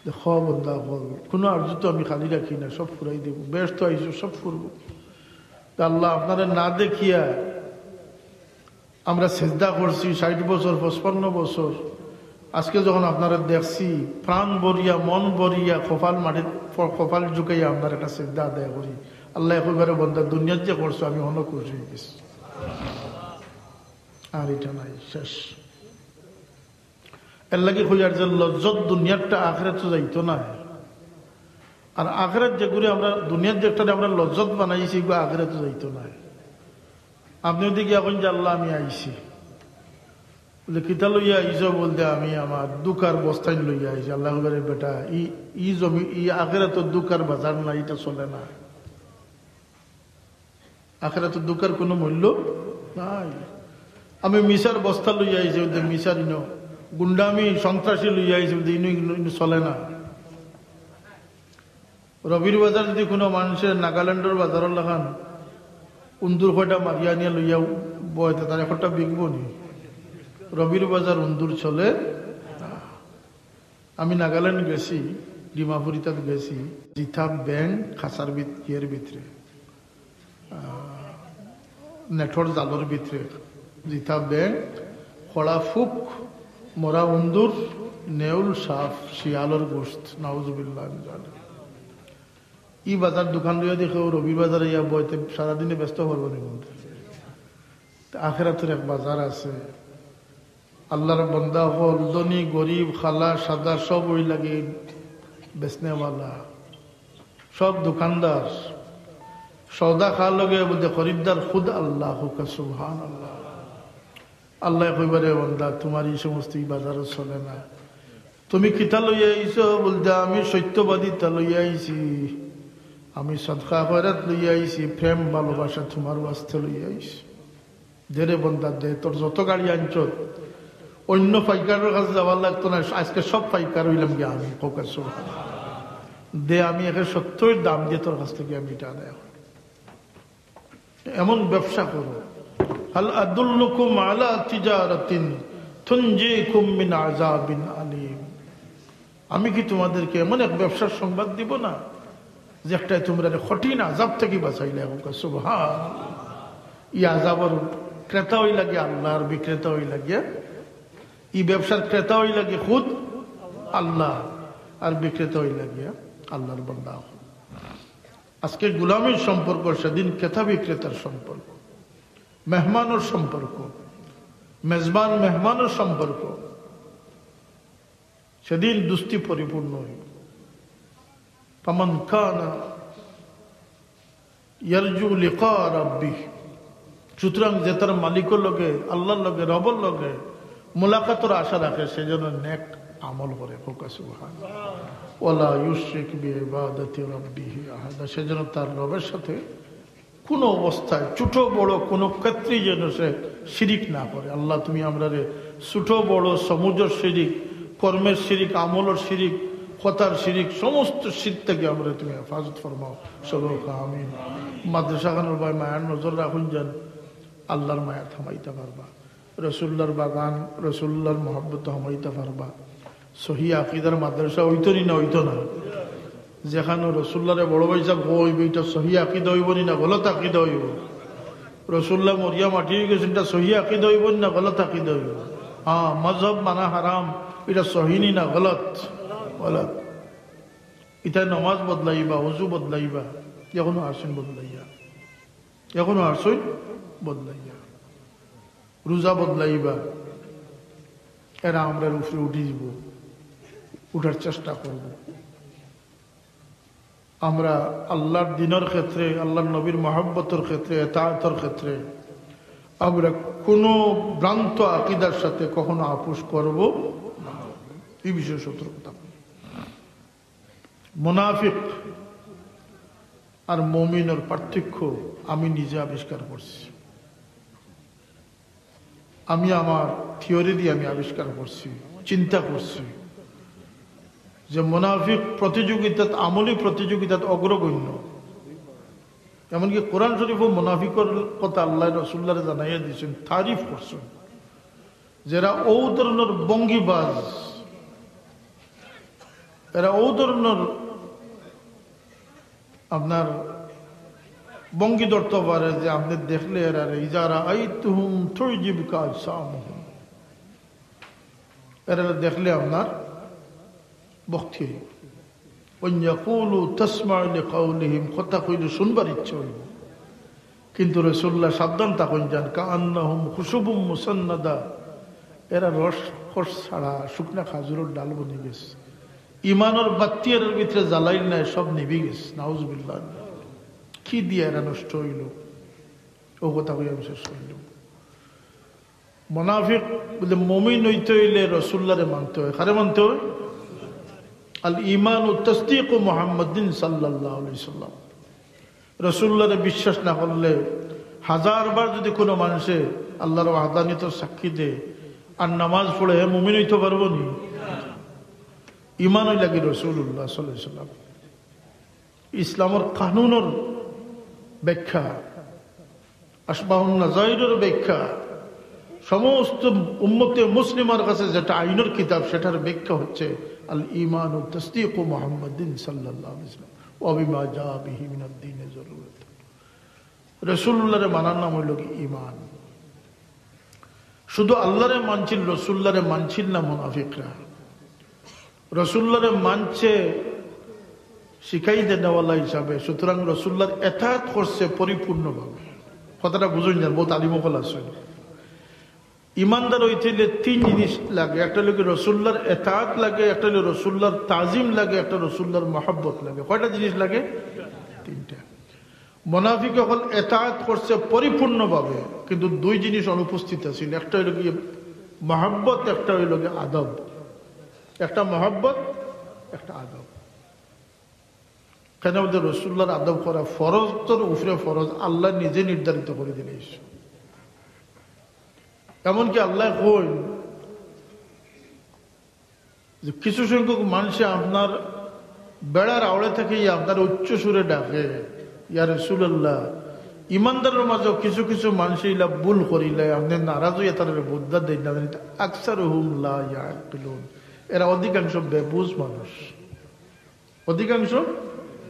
দেখো বন্দা অকল, কোনো আরজু তো আমি খালি রাখি না, সব পুরাই দেব। বেহেস্তো আইছো, সব করব। তা আল্লাহ, আপনারে না দেখিয়া আমরা সেজদা করছি ষাট বছর, পঁচপান্ন বছর, আজকে যখন আপনারে দেখছি, প্রাণ ভরিয়া, মন ভরিয়া, কপাল মাটিত, কপাল ঝুঁকাইয়া আপনার একটা সেজদা আদায় করি। আল্লায় কইবা, "রে বন্দা, দুনিয়াত যে করছো, আমি অনেক খুশি হয়ে গেছি।" আর এটা নাই, শেষ। এর লাগি কইয়ার যে লজ্জত দুনিয়ারটা আখেরাতো যাইতো নায়। আর আখেরাত যেগুলি আমরা দুনিয়ার যেটারে আমরা লজ্জত বানাইছি, এগুলো আখেরাতো যাইতো নায়। আপনে যদি গিয়া কইন যে, "আল্লাহ, আমি আইছি।" বলে, "কিতা লইয়া আইছো?" বলতে, "আমি আমার দুকার বস্তাইন লইয়া আইছি।" আল্লায় কইবা, "রে বেটা, ই, ই জমি, ই আখেরাতো দুকার বাজার না, এটা চলে না।" আখেরাতো দুকার কোনো মূল্য নাই। "আমি মিছার বস্তা লইয়া আইছি", বলতে, "মিছার ইনো।" "গুন্ডামি, সন্ত্রাসী লইয়া আইছি", বলতে, "ইনো, ইনো, ইনো চলে না।" রবির বাজার যদি কোনো মানুষের নাগাল্যান্ডর বাজারর লাখান উন্দুর কয়টা মারিয়া আনিয়া লইয়া বয়, তে তার একটা বিকবো নি? রবির বাজার উন্দুর চলে না। আমি নাগাল্যান্ড গেছি, ডিমাপুরিতাত গেছি, জিতা ব্যাং খাসার ভিত-, ইয়ের ভিতরে, আহ, নেটর জালর ভিতরে, জিতা ব্যাং, খড়া ফুক, মরা উন্দুর, নেউল, সাপ, শিয়ালর গোস্ত, নাউজুবিল্লাহ মিন জালিক। ই বাজার দোকান লইয়া দেখে ও রবির বাজারে ইয়া বইতে সারাদিনে ব্যস্ত করবো নি বলতে। তে আখেরাতর এক বাজার আছে। আল্লাহর বান্দা অকল, ধনী, গরিব, কালা, সাদা, সব অউ লাগি বেচনেওয়ালা, সব দোকানদার। সওদা কার লগে বলতে খরিদ্দার খুদ আল্লাহ, কউক্কা সুবহানাল্লাহ। আল্লায় কইবা, রে বান্দা, তুমার ই সমস্ত ই বাজারো চলে না। তুমি কিতা লইয়া আইছো? বলতে, আমি সত্যবাদিতা লইয়া আইছি, আমি সদকা খয়রাত লইয়া আইছি, প্রেম ভালোবাসা তুমার ওয়াস্তে লইয়া আইছি। দে রে বান্দা, দে, তোর যত গাড়ি আনছত, অইন্য পাইকারর কাছে যাওয়ার লাগতো না, আজকে সব পাইকার অইলাম গিয়া আমি, কউক্কা সুবহানাল্লাহ। দে, আমি একে সত্যই দাম দিয়া তোর কাছ থাকি আমি ইটা আদায় করমু। এমন ব্যবসা করো। হাল আদুল্লুকুম আলা তিজারাতিন তুনজিকুম মিন আযাবিন আলিম। আমি কি তোমাদেরকে এমন এক ব্যবসার সংবাদ দিব না, যে একটায় তোমরারে কঠিন আযাব থাকি বাঁচাইলে? কউক্কা সুবহান। ই আযাবর ক্রেতা অইলা গিয়া আল্লাহ, আর বিক্রেতা অইলা গিয়া, ই ব্যবসার ক্রেতা অইলা গিয়া খুদ আল্লাহ, আর বিক্রেতা অইলা গিয়া আল্লাহর বান্দা। আজকে গোলামির সম্পর্ক, সেদিন ক্রেতা বিক্রেতার সম্পর্ক, মেহমানর সম্পর্ক, মেজবান মেহমানর সম্পর্ক, সেদিন দুস্তি পরিপূর্ণ অইবো। ফামান কানা ইয়ারজু লিকা রাব্বিহ, সুতরাং যে তার মালিকর লগে, আল্লাহর লগে, রবর লগে মুলাকাতর আশা রাখে, সে যেন নেক আমল করে। কউক্কা সুবহান। ওয়ালা ইউশরিক বিইবাদাতি রাব্বিহি আহাদা, সে যেন তার রবের সাথে কোনো অবস্থায়, ছোট বড় কোনো ক্ষেত্রেই যেন সে শিরিক না করে। আল্লাহ, তুমি আমরারে ছোট বড় সমুজর শিরিক, কর্মের শিরিক, আমলর শিরিক, কথার শিরিক, সমস্ত শিরিক থাকি আমরারে তুমি হেফাজত ফরমাও। সকলে কউক্কা আমিন। মাদ্রাসাখানর বায় মায়ার নজর রাখইন যেন আল্লাহর মায়াত হামাইতা পারবা, রসুল্লাহর বাগান, রসুল্লাহর মহব্বত হামাইতা পারবা। সহি আকিদার মাদ্রাসা অইতো নি না অইতো না? যেখানো রসুল্লাহরে বড় ভাইসাব কইবো, ইটা সহি আকিদা অইবো নি না গলত আকিদা অইবো? রসুল্লাহ মরিয়া মাটি অইগেছইন, ইটা সহি আকিদা অইবো নি না গলত আকিদা অইবো? হ্যাঁ, মজহব মানা হারাম, ইটা সহি নি না গলত? গলত। ইতায় নমাজ বদলাইবা, অজু বদলাইবা, এখনো আরছইন বদলাইয়া, এখনো আরছইন বদলাইয়া, রোজা বদলাইবা, এরা আমরার উপরে উঠি দিবো, উঠার চেষ্টা করবো। আমরা আল্লাহর দ্বীনর ক্ষেত্রে, আল্লাহর নবীর মহব্বতর ক্ষেত্রে, এতাআতর ক্ষেত্রে আমরা কোনো ভ্রান্ত আকিদার সাথে কখনো আপোষ করব না। এই বিষয়ে সতর্কতা। মুনাফিক আর মুমিনর পার্থক্য আমি নিজে আবিষ্কার করছি। আমি আমার থিওরি দিয়া আমি আবিষ্কার করছি, চিন্তা করছি যে মুনাফিক প্রতিযোগিতাত, আমলি প্রতিযোগিতাত অগ্রগণ্য। এমনকি কোরআন শরীফও মুনাফিকর কথা আল্লাহ রসুল্লাহরে জানাইয়া দিছইন, তারিফ করছইন। যেরা অউ ধরনর ভঙ্গিবাজ, এরা অউ ধরনর আপনার ভঙ্গি ধরতো পারে যে আপনে দেখলে এরারে, ইজা রাআইতাহুম তুজিবুকা আজসামুহুম, এরারে দেখলে আপনার ভক্তি অইবো। ওয়া ইয়াকুলু তাসমাউ লিকাউলিহিম, কথা কইলে শুনবার ইচ্ছা অইবো। কিন্তু রাসুলুল্লাহ সাবধান থাকইন যান, কাআন্নাহুম খুশুবুম মুসান্নাদা, এরা রস কষ ছাড়া শুকনা খাজুরর ডাল বনি গেছে। ইমানর বাত্তি এরার ভিতরে জ্বালাইল নাই, সব নিভি গেছে। নাউজুবিল্লাহ। কি দিয়া এরা নষ্ট অইলো? অউ কথা কইয়া আমি শেষ করিলাম। মুনাফিক বুলে মুমিন অইতে অইলে রাসুলুল্লাহরে মানতে অয়। কারে মানতে অয়? আল ঈমানু তাসদীকু মুহাম্মাদিন সাল্লাল্লাহু আলাইহি ওয়াসাল্লাম। রাসুলুল্লাহরে বিশ্বাস না করলে, হাজার বার যদি কোনো মানুষে আল্লাহর ওয়াহদানিয়তর সাক্ষী দেয় আর নামাজ পড়ে, হে মুমিন অইতে পারবো নি? ঈমান অইলা গি রাসুলুল্লাহ সাল্লাল্লাহু আলাইহি ওয়াসাল্লাম। ইসলামর কানুনর ব্যাখ্যা, আশবাহুন নাজাইরর ব্যাখ্যা, সমস্ত উম্মতে মুসলিমার কাছে যেটা আইনর কিতাব, সেটার ব্যাখ্যা হচ্ছে আল ঈমানু তাসদীকু মুহাম্মাদিন সাল্লাল্লাহু আলাইহি ওয়াসাল্লাম ওয়া বিমা জাআ বিহি মিনাদ দীনে জরুরত। রাসুলুল্লাহরে মানার নাম অইলো গি ঈমান। শুধু আল্লাহরে মানছিল, রাসুলুল্লাহরে মানছিল না মুনাফিকরা। রাসুলুল্লাহরে মানছে, শিখাই দেনেওয়ালা হিসাবে। সুতরাং রসুল্লাহর এতাআত করছে পরিপূর্ণভাবে। কথাটা বুঝুন যান, বহুত আলিম অকল আছইন। ইমানদার অইতে অইলে তিন জিনিস লাগে, একটা অইলো কি রসুল্লাহর এতাআত লাগে, একটা অইলো রসুল্লাহর তাজিম লাগে, একটা রসুল্লাহর মহব্বত লাগে। কয়টা জিনিস লাগে? তিনটা। মুনাফিক অকল এতাআত করছে পরিপূর্ণভাবে, কিন্তু দুই জিনিস অনুপস্থিত আছিল। একটা অইলো কি মহব্বত, একটা অইলো কি আদব। একটা মহব্বত, একটা আদব। কেনে বুলতে রসুল্লাহর আদব করা ফরজর উপরে ফরজ, আল্লায় নিজে নির্ধারিত করি দিলাইছইন। এমনকি আল্লায় কইন যে কিছু সংখ্যক মানষে আপনার বেড়ার আওড়ে থাকি আপনারে উচ্চ সুরে ডাকে, "ইয়া রাসূলুল্লাহ।" ইমানদারর মাঝেও কিছু কিছু মানষে ইলা ভুল করিলে আপনে নারাজ অইয়া তারারে বদদোয়া দেইন না, "আকসারুহুম লা ইয়াকিলুন।" এরা অধিকাংশ বেবুঝ মানুষ। অধিকাংশ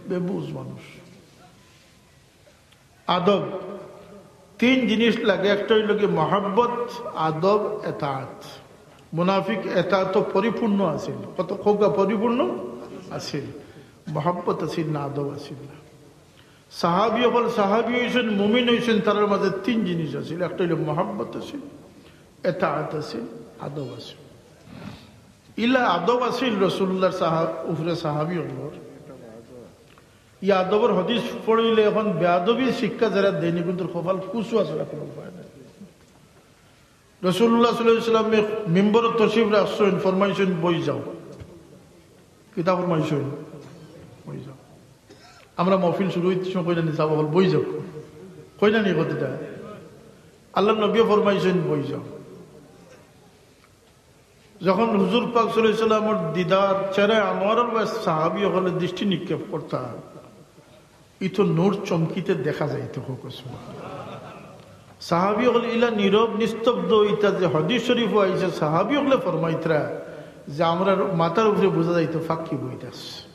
বেবুঝ মানুষ। আদব, তিন জিনিস লাগে, একটা অইলো কি মহব্বত, আদব, এতাআত। মুনাফিক এতাআতো পরিপূর্ণ আছিল, কত খোকা পরিপূর্ণ আছিল, মহব্বত আছিল না, আদব আছিল না। সাহাবী অকল সাহাবী অইছইন, মুমিন অইছইন, তারার মাঝে তিন জিনিস আছিল, একটা অইলো মহব্বত আছিল, এতাআত আছিল, আদব আছিল। ইলা আদব আছিল রসুল্লাহর সাহা-, উপরে সাহাবী অকলর। ই আদবর হাদিস পড়িলে অখন বেয়াদবি শিক্ষা যারা দেইন, কিন্তু কপাল কুচু আছে, আর কোনো উপায় নাই। রসুল্লাহ সাল্লাল্লাহু আলাইহি ওয়াসাল্লামে মিম্বরো তশরিফ রাখছইন, ফরমাইছইন, "বই যাও।" কিতা ফরমাইছইন? "বই যাও।" আমরা মহফিল শুরু অইতে সময় কই না নি, "সাব অকল বই যাও।" কই না নি কথাটা? আল্লাহর নবীয়ে ফরমাইছইন, "বই যাও।" যখন হুজুর পাক সাল্লাল্লাহু আলাইহি ওয়াসাল্লামর দিদার, চেহারা আনোয়ারর বায় সাহাবী অকলে দৃষ্টি নিক্ষেপ করতা, ইতো নূর চমকিতে দেখা যাইতো, কউক্কা সুবহানাল্লাহ। সাহাবী অকল ইলা নীরব নিস্তব্ধ অইতা যে হাদিস শরীফো আইছে, সাহাবী অকলে ফরমাইতরা যে আমরার মাথার উপরে বুঝা যাইতো পাখি বইতাছে।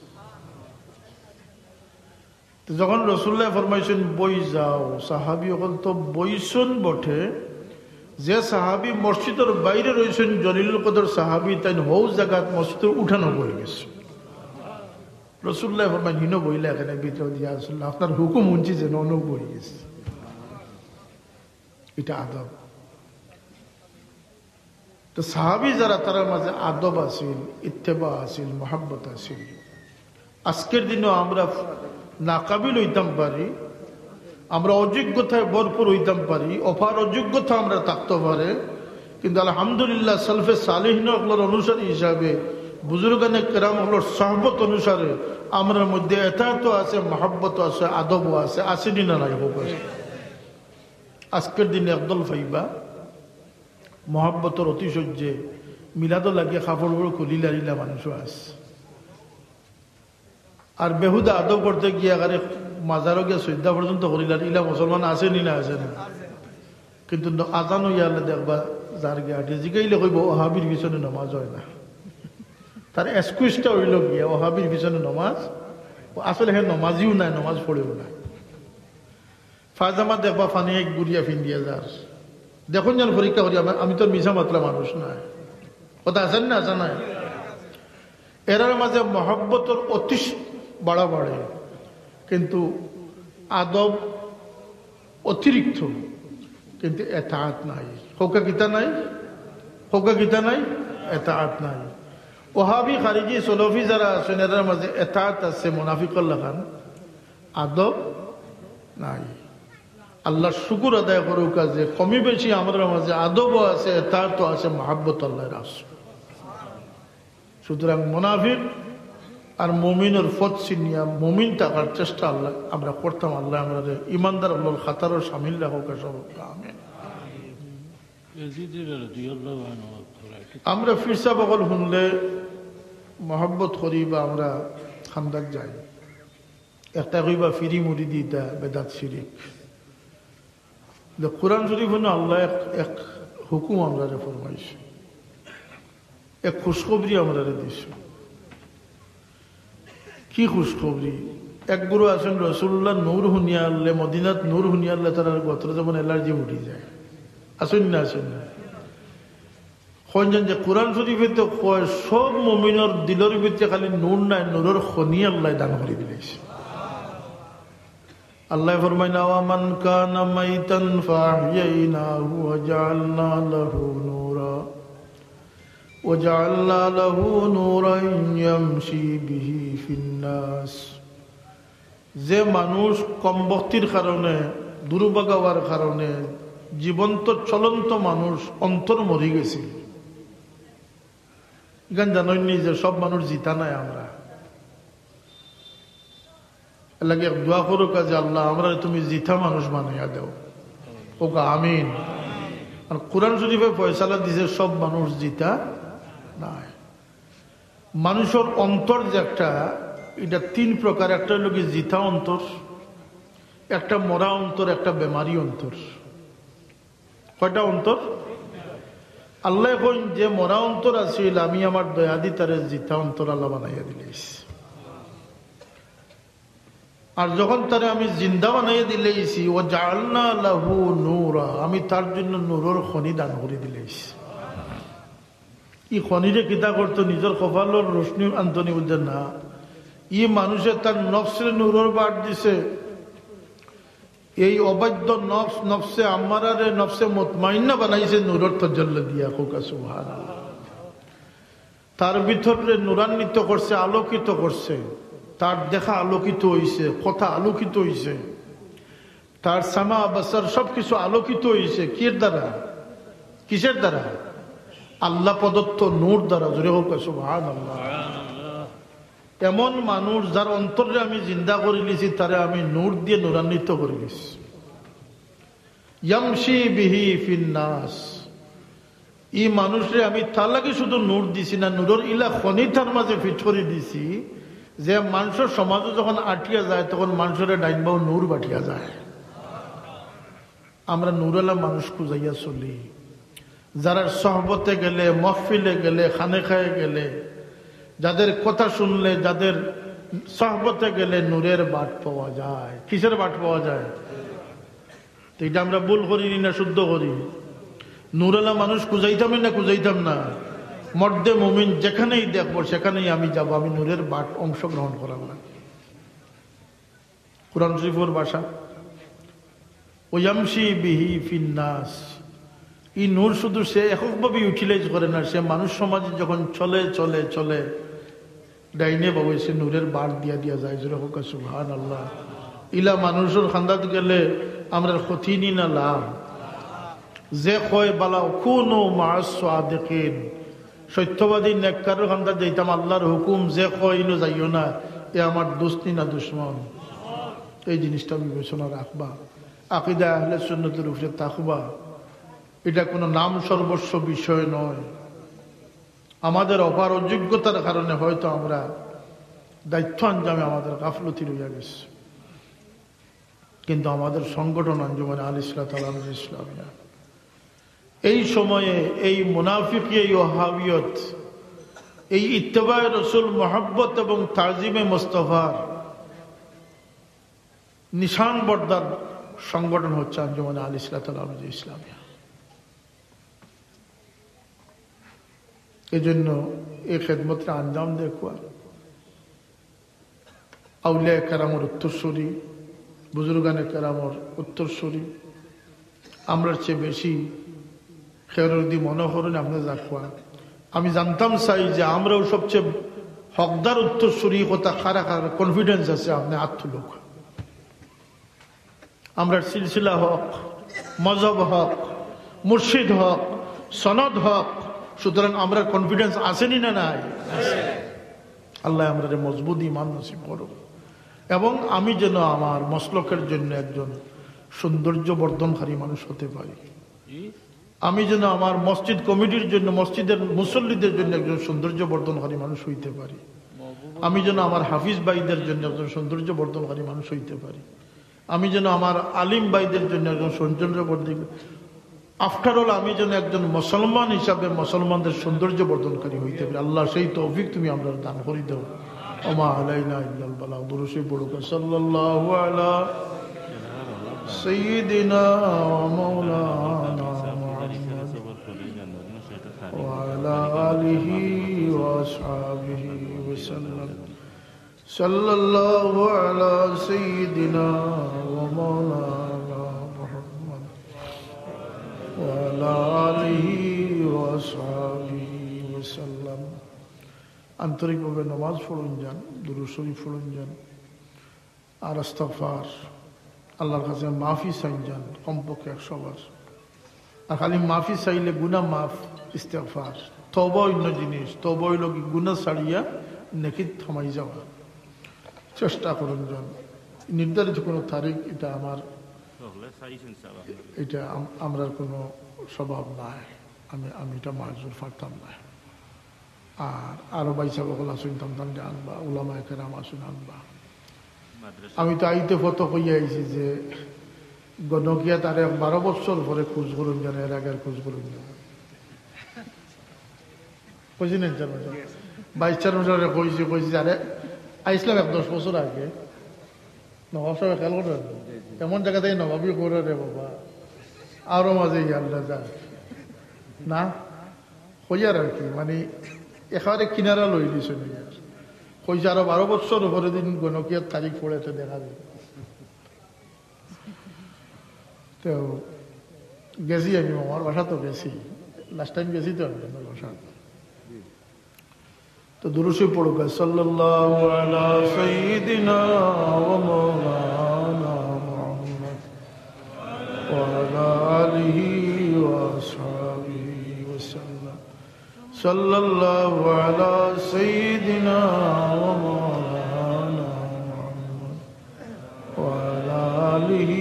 তো যখন রসুল্লায় ফরমাইছইন, "বই যাও", সাহাবী অকল তো বইছইন বটে, যে সাহাবী মসজিদর বাইরে রইছইন, জলিলুল কদর সাহাবী, তাইন হউ জাগাত মসজিদর উঠানো বই গেছইন। রসুল্লায় ফরমাইন, "হিনো বইলা কেনে?" ভিতরে দিয়া আসলে আপনার হুকুম হুনছি যে ননু বই গেছে। ইটা আদব। তো সাহাবী যারা, তারার মাঝে আদব আছিল, ইত্তেবা আছিল, মহব্বত আছিল। আজকের দিনও আমরা নাকাবিল অইতাম পারি, আমরা অযোগ্যতায় ভরপুর অইতাম পারি, অপারগতা আমরা থাকতো পারে, কিন্তু আলহামদুলিল্লাহ, সালফে সালিহিন অকলর অনুসারী হিসাবে, বুজুর্গানে কেরাম অকলর সহবত অনুসারে আমরার মধ্যে এতাআতও আছে, মহব্বতও আছে, আদবও আছে, আছে নি না নাই? কউক্কা। আজকের দিন একদল পাইবা মহব্বতর অতিশয্যে মিলাদো লাগিয়া কাপড় উপর খুলিলার ইলা মানুষও আছে। আর বেহুদা আদব করতে গিয়া আরে মাজারো গিয়া সইজদা পর্যন্ত করিলার ইলা মুসলমান আছে নি না আছে না? কিন্তু ন-, আজান অইয়া আইলে দেখবা যার গিয়া আটে জিগাইলে কইবো, "ওহাবির পিছনে নমাজ অয় না।" তার excuse টা অইলো গিয়া, "ওহাবির পিছনে নমাজ, ও আসলে হে নমাজিও নায়, নমাজ পড়েও না।" পায়জামা দেখবা পানি এক গুড়িয়া ফিন্দিয়া যার। দেখইন যেন পরীক্ষা করি, আমি, আমি তো মিছা মাতলা মানুষ নায়। কথা আছে না, আছে নায়? এরার মাঝে মহব্বতর অতিশ বাড়াবাড়ি, কিন্তু আদব অতিরিক্ত, কিন্তু এতাআত নাই। কউক্কা কিতা নাই? কউক্কা কিতা নাই? এতাআত নাই। ওহাবি, খারিজি, সলফি যারা আছইন, এরার মাঝে এতাআত আছে, মুনাফিকর লাখান আদব নাই। আল্লাহর শুকুর আদায় করউক্কা যে কমি বেশি আমরার মাঝে আদবও আছে, এতাআতও আছে, মহব্বত আল্লাহর আছে। সুতরাং মুনাফিক আর মুমিনর পথ চিনিয়া মুমিন থাকার চেষ্টা আল্লাহ আমরা করতাম। আল্লাহ আমরারে ইমানদার অকলর কাতারো শামিল রাখউক্কা সব। আমিন। ইয়াজিদ রাদিয়াল্লাহু আনহু। আমরা পীর সাব অকল হুনলে মহব্বত করি বা আমরা খান্দাত যাই। একটা কইবা ফিরি মুরিদি, ইটা বেদাত শিরিক। যে কোরআন শরীফো না আল্লাহ এক, এক হুকুম আমরারে ফরমাইছে, এক খুশখবরি আমরারে দিছে। কি খুশখবরি? এক গুরু আছইন রসুলুল্লাহর নূর হুনিয়া আইলে, মদিনাত নূর হুনিয়া আইলে তারার গতরো যেমন allergy উঠি যায়। আছইন না, আছইন না? কইন যে কোরআন শরীফে তো কয় সব মুমিনর দিলর ভিতরে খালি নূর নায়, নূরর খনি আল্লায় দান করি দিলাইছে। আল্লায় ফরমাইন, "আওয়ামান কানা মাইতান ফাআহইয়াইনাহু ওয়া জাআলনা লাহু নূরা, ওয়া জাআলনা লাহু নূরান ইয়ামশি বিহি ফিন নাস।" যে মানুষ কমবখতির কারণে, দুর্ভাগা অওয়ার কারণে জীবন্ত চলন্ত মানুষ অন্তর মরি গেছে। ইখান জানইন নি যে সব মানুষ জিতা নায় আমরা। এর লাগি এক দোয়া করউক্কা যে, "আল্লাহ, আমরারে তুমি জিতা মানুষ বানাইয়া দেও।" কউক্কা আমিন। আর কোরআন শরীফে ফয়সালা দিছে সব মানুষ জিতা নায়। মানুষর অন্তর যে একটা, ইটা তিন প্রকার। একটা অইলো কি জিতা অন্তর, একটা মরা অন্তর, একটা বেমারি অন্তর। কয়টা অন্তর? আল্লায় কইন যে মরা অন্তর আছিল, আমি আমার দয়াদি তারে জিতা অন্তর আল্লাহ বানাইয়া দিলাইছি। আর যখন তারে আমি জিন্দা বানাইয়া দিলাইছি, "ওয়া জাআলনা লাহু নূরা", আমি তার জন্য নূরর খনি দান করি দিলাইছি। ই খনিরে কিতা করতো? নিজর কপালর রোশনি আনতো নি, বুঝছইন না? ই মানুষে তার নফসরে নূরর বাট দিছে। এই অবাধ্য নফস, নফসে আম্মারারে নফসে মুতমাইন্না বানাইছে নূরর তজল্লি দিয়া। কউক্কা সুবহানাল্লাহ। তার ভিতরে নূরান্বিত করছে, আলোকিত করছে। তার দেখা আলোকিত অইছে, কথা আলোকিত অইছে। তার সামা, বসর সবকিছু আলোকিত অইছে। কির দ্বারা? কিসের দ্বারা? আল্লাহ প্রদত্ত নূর দ্বারা। জোরে কউক্কা সুবহানাল্লাহ। এমন মানুষ যার অন্তররে আমি জিন্দা করিলিছি, তারে আমি নূর দিয়া নূরান্বিত করিলিছি। ইয়ামশি বিহি ফিন নাস। ই মানুষরে আমি তার লাগি শুধু নূর দিছি না, নূরর ইলা খনি তার মাঝে ফিট করি দিছি, যে মানষর সমাজো যখন আটিয়া যায়, তখন মানষরে ডাইন বাউ নূর বাটিয়া যায়। আমরা নূরআলা মানুষ খুজাইয়া চলি, যারার সহবতে গেলে, মহফিলে গেলে, খানেকায় গেলে, যাদের কথা শুনলে, যাদের সহবতে গেলে নূরের বাট পাওয়া যায়। কিসের বাট পাওয়া যায়? তো ইটা আমরা ভুল করি নি না শুদ্ধ করি? নূরআলা মানুষ খুজাইতাম নি না খুজাইতাম না? মর্দে মুমিন যেখানেই দেখবো, সেখানেই আমি যাব, আমি নূরের বাট অংশগ্রহণ করার লাগি। কোরআন শরীফর ভাষা, "ওয়ামশি বিহি ফিন নাস।" ই নূর শুধু সে এককভাবে ইউটিলাইজ করে না, সে মানুষ সমাজে যখন চলে, চলে, চলে, ডাইনে বাউয়ে সে নূরের বাট দিয়া দিয়া যায়। জোরে কউক্কা সুবহানাল্লাহ। ইলা মানুষর কান্দাত গেলে আমরার ক্ষতি নি না লাভ? যে কয় বালা, "কুনু মা'আস সাদিকিন", সত্যবাদী নেককারর কান্দাত যাইতাম, আল্লাহর হুকুম, যে কয়, "ইনো যাইও না", এ আমার দোস্ত নি না দুশমন? এই জিনিসটা বিবেচনা রাখবা। আকিদা আহলে সুন্নতের উপরে থাকবা। এটা কোনো নাম সর্বস্ব বিষয় নয়। আমাদের অপারগতার কারণে হয়তো আমরা দায়িত্ব আঞ্জামে আমাদের গাফলতি রইয়া গেছে, কিন্তু আমাদের সংগঠন আঞ্জুমানে আল ইসলাহ তালামিয়া ইসলামিয়া এই সময়ে এই মুনাফিকি, এই ওহাবিয়ত, এই ইত্তেবায়ে রসুল, মহব্বত এবং তাজিমে মোস্তফার নিশান বর্দার সংগঠন হচ্ছে আঞ্জুমানে আল ইসলাহ তালামিয়া ইসলামিয়া। এই জন্য এই খেদমতটা আঞ্জাম দেখুয়া আউলিয়া কেরামর উত্তরসূরি, বুজুর্গানে কেরামর উত্তরসূরি, আমরার চেয়ে বেশি খেরর দি মনে করুন আপনি যাকুয়া। আমি জানতাম চাই যে আমরাও সবচেয়ে হকদার উত্তরসূরি কথা কারা কারা কনফিডেন্স আছে, আপনি হাত তুলুক। আমরার সিলসিলা হক, মজহব হক, মুর্শিদ হক, সনদ হক, সুতরাং আমরার কনফিডেন্স আছে নি না নাই? আল্লাহ আমরারে মজবুত ইমান নসিব করুক, এবং আমি যেন আমার মসলকের জন্য একজন সৌন্দর্য বর্ধনকারী মানুষ হতে পারি। আমি যেন আমার মসজিদ কমিটির জন্য, মসজিদের মুসল্লিদের জন্য একজন সৌন্দর্য বর্ধনকারী মানুষ হইতে পারি। আমি যেন আমার হাফিজ ভাইদের জন্য একজন সৌন্দর্য বর্ধনকারী মানুষ হইতে পারি। আমি যেন আমার আলিম ভাইদের জন্য একজন সৌন্দর্য বর্ধন, আফটার অল আমি যেন একজন মুসলমান হিসাবে মুসলমানদের সৌন্দর্য বর্ধনকারী হইতে পারি। আল্লাহ সেই তৌফিক তুমি আমরারে দান করি দাও। ওমা আলাইনা ইল্লাল বালাগ। দুরূদ শরীফ পড়ুক। সাল্লাল্লাহু আলা সাইয়্যিদিনা ওয়া মাওলানা মুহাম্মদ ওয়া آله وأصحابه وسلم. صلى الله على سيدنا ومولانا محمد وعلى آله وأصحابه وسلم. আন্তরিকভাবে নমাজ পড়ুন যান, দুরূদ শরীফ পড়ুন যান, আর ইস্তেগফার, আল্লাহর কাছে মাফি চাইন যান কমপক্ষে একশো বার। আর খালি মাফি চাইলে গুনাহ মাফ, ইস্তেগফার। তওবা অন্য জিনিস, তওবা অইলো কি গুনাহ ছাড়িয়া নেকিত হামাই যাওয়া। চেষ্টা করুন যান। নির্ধারিত কোনো তারিখ, এটা আমার, এটা আম-, আমরার কোনো স্বভাব নাই। আমি, আমি এটা মাজুর পারতাম না। আর আরো ভাইসাব অকল আছইন, তান তানরে আনবা, উলামায়ে কেরাম আছইন, আনবা। আমি তো আইতে পথো কইয়া আইছি যে গণকিয়াত আরো বারো বছর পরে খোঁজ করুন যান, এর আগে আর খোঁজ করুন যান। কইছি না, চেয়ারম্যান সাব? ভাইস চেয়ারম্যান সাবরে কইছি, কইছি, "আরে, আইছলাম এক দশ বছর আগে।" নবাব সাব খেয়াল করইন, এমন জাগা থাকি নবাবি করে রে বাবা, আরো মাঝে ইয়াল্লা যায় না। কইয়ার আর কি, মানে, একেবারে কিনারা লই দিছে। কইছে, "আরো বারো বছর পরে দিন গণকিয়াত তারিখ পড়ে তো দেখা যায়।" তো গেছি আমি, আমার বাসা তো গেছি, লাস্ট টাইম গেছি তো আমি আমার বাসা। তো দুরূদ শরীফ পড়ুক, صلى الله على سيدنا ومولانا محمد وعلى آله وأصحابه وسلم. صلى الله على سيدنا ومولانا محمد وعلى آله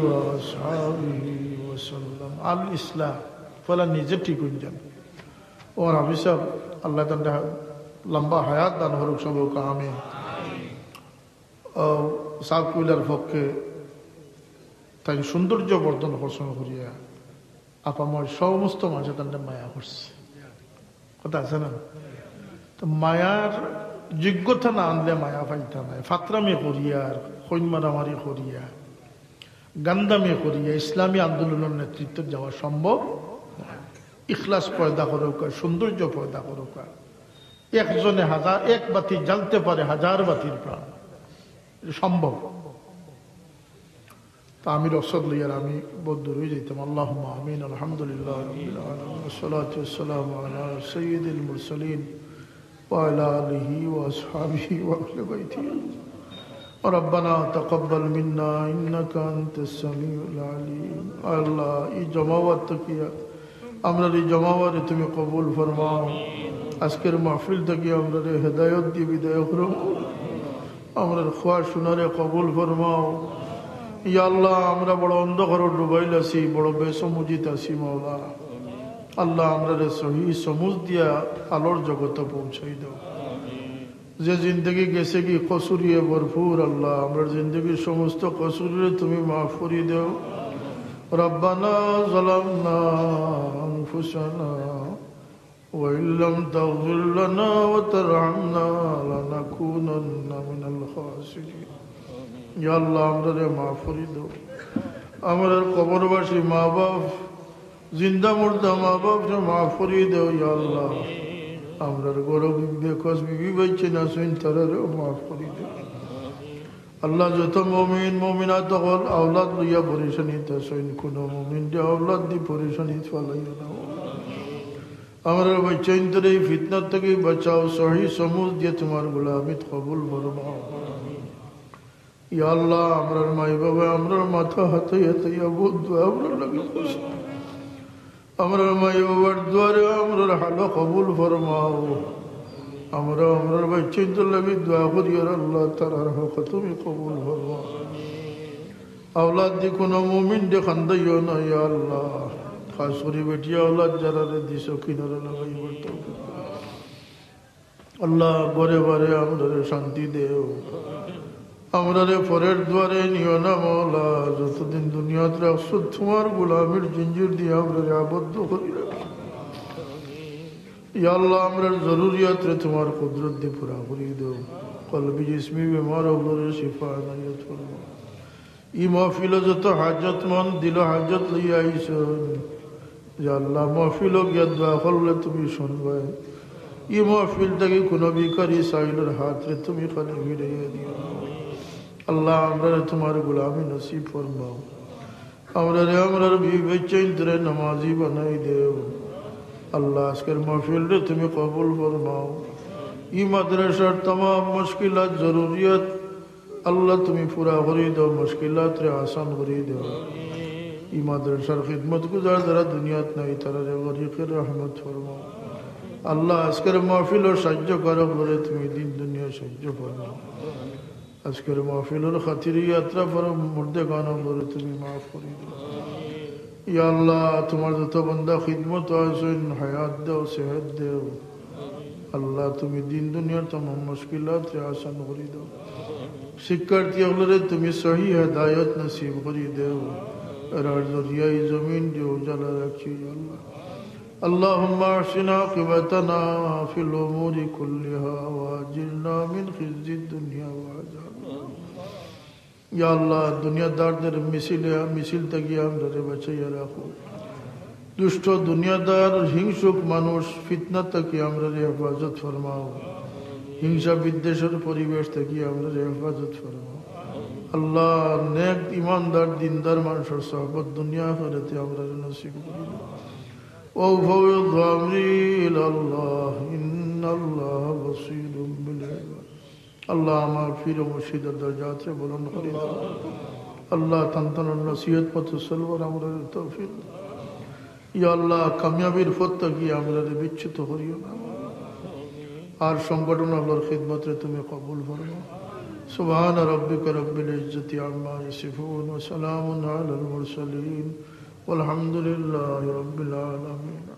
وأصحابه وسلم. আল ইসলাহ, পয়লা নিজে ঠিক অইন যান। ও হাফিজ সাব, আল্লাহ তাআলা লম্বা হায়াত দান করুক সবকে, আমিন। ও সাব কিবলার পক্ষে তাইন সৌন্দর্য বর্ধন করছইন করিয়া আপামর সমস্ত মানুষে তানরে মায়া করছে। কথা আছে না? তো মায়ার যোগ্যতা না আনলে মায়া পাইতা নায়। ফাত্রামি করিয়া আর খুন মারামারি করিয়া, গান্দামি করিয়া ইসলামী আন্দোলনর নেতৃত্বে যাওয়া সম্ভব নায়। ইখলাস পয়দা করউক্কা, সৌন্দর্য পয়দা করউক্কা। একজনে হাজার, এক বাতি জ্বালতে পারে হাজার বাতির প্রাণ, সম্ভব। তা আমি রসদ লইয়ার আমি বহুত দূরে যাইতাম। اللهم آمين. الحمد لله رب العالمين. والصلاة والسلام على سيد المرسلين وعلى آله وأصحابه وأهل بيته. ربنا تقبل منا إنك أنت السميع العليم. আল্লাহ, এই জমাওয়াত থাকিয়া আমরার এই জমাওয়াতরে তুমি কবুল ফরমাও। আজকের মাহফিল থাকিয়া আমরারে হেদায়েত দিয়া বিদায় করো। আমরার খুয়া শুনারে কবুল ফরমাও। ইয়া আল্লাহ, আমরা বড় অন্ধকারো ডুবাইল আছি, বড় বেসমুজিত আছি মাওলা। আল্লাহ, আমরারে সহি সমুজ দিয়া আলোর জগতে পৌঁছাই দাও। যে জিন্দেগি গেছেগি কসুরিয়ে ভরপুর, আল্লাহ, আমরার জিন্দেগির সমস্ত কসুরিরে তুমি মাফ করি দেও। ربنا ظلمنا أنفسنا وإن لم تغفر لنا وترحمنا لنكونن من الخاسرين. ইয়া আল্লাহ, আমরারে মাফ করি দেও। আমরার কবরবাসী মা বাপ, জিন্দা মুর্দা মা বাপরে মাফ করি দেও, ইয়া আল্লাহ। আমরার ঘরো বেকস বিবি বাইচ্চাইন আছইন, তারারেও মাফ করি দেও। আল্লাহ, যত মুমিন মুমিনাত অকল আওলাদ লইয়া পরেশানিত আছইন, কুনু মুমিনরে আওলাদ দি পরেশানিত ফালাইও না। আমরার বাইচ্চাইন্তরে এই ফিতনাত থাকি বাঁচাও, সহি সমুজ দিয়া তুমার গোলামিত কবুল ফরমাও। ইয়া আল্লাহ, আমরার মাই বাবায় আমরার মাথা হাতাইয়া হাতাইয়া বহুত দোয়া আমরার লাগি করছে। আমরার মাই বাবার দুয়ারে আমরার হাল কবুল ফরমাও। আমরা আমরার বাইচ্চাইন্তর লাগি দোয়া করিয়ার আল্লাহ, তারার হক তুমি কবুল ফরমাও। আওলাদ দি কুনু মুমিনরে কান্দাইও না, ইয়া আল্লাহ। খাস করি বেটি আওলাদ যারারে দিছো, কিনারা লাগাইবার তৌফিক দাও। আল্লাহ, ঘরে বারে আমরারে শান্তি দেও। আমরারে পরের দুয়ারে নিও না মাওলা। যতদিন দুনিয়াত রাখছো, তুমার গোলামির জিঞ্জির দিয়া আমরারে আবদ্ধ করি রাখো। ইয়া আল্লাহ, আমরার জরুরিয়াতরে তুমার কুদরত দি পুরা করি দেও। কলবি জিসমি বেমার অকলরে শিফা এনায়েত ফরমাও। ই মাহফিলো যত হাজতমন্দ দিলো হাজত লইয়া আইছইন, ইয়া আল্লাহ, মাহফিলো গিয়া দোয়া করলে তুমি শুনবায়। ই মাহফিল থাকি কুনু ভিখারি সাইলর হাতরে তুমি খালি ফিরাইয়া দিও না। আল্লাহ, আমরারে তুমার গোলামি নসিব ফরমাও। আমরারে, আমরার বিবি বাচ্চাইন্তরে নামাজি বানাই দেও। আল্লাহ, আজকের মাহফিলরে তুমি কবুল ফরমাও। ই মাদ্রাসার তামাম মুশকিলাত, জরুরিয়াত, আল্লাহ, তুমি পুরা করি দেও, মুশকিলাতরে আসান করি দেও। ই মাদ্রাসার খিদমত গুজার যারা দুনিয়াত নাই, তারারে গরিকের রহমত ফরমাও। আল্লাহ, আজকের মাহফিলো সাহায্যকারকরে তুমি দিন দুনিয়া সাহায্য ফরমাও। আজকের মাহফিলর খাতিরে ইয়াত্রা ফরম মুর্দেগানরে তুমি মাফ করি দেও। ইয়া আল্লাহ, তুমার যত বান্দা খিদমত আছইন, হায়াত দেও, সেহত দেও। আল্লাহ, তুমি দিন দুনিয়ার তামাম মুশকিলাতরে আসান করি দেও। শিক্ষার্থী অকলরে তুমি সহি হেদায়ত নসিব করি দেও। এরার জরিয়ায় জমিন যে উজালা রাখি, ইয়া আল্লাহ। اللهم أحسن عاقبتنا في الأمور كلها وأجرنا من خزي الدنيا وعذاب الآخرة. ইয়া আল্লাহ, দুনিয়াদারদের মিছিলে, মিছিল থাকি আমরারে বাঁচাইয়া রাখো। দুষ্ট দুনিয়াদার, হিংসুক মানুষ, ফিতনা থাকি আমরারে হেফাজত ফরমাও। হিংসা বিদ্বেষর পরিবেশ থাকি আমরারে হেফাজত ফরমাও। আল্লাহ, নেক ইমানদার দিনদার মানুষর সহবত দুনিয়া আখিরাতে আমরারে নসিব করি দেও। وأفوض أمري إلى الله، إن الله بصير بالعباد. আল্লাহ, আমার পীর ও মুর্শিদর দরজাতরে বুলন্দ করি দেও। আল্লাহ, তান তানর নসিহত মতো চলবার আমরারে তৌফিক দেও। ইয়া আল্লাহ, কামিয়াবির পথ থাকি আমরারে বিচ্যুত করিও না। আর সংগঠন অকলর খিদমতরে তুমি কবুল ফরমাও। سبحان ربك رب العزة عما يصفون وسلام على المرسلين والحمد لله رب العالمين.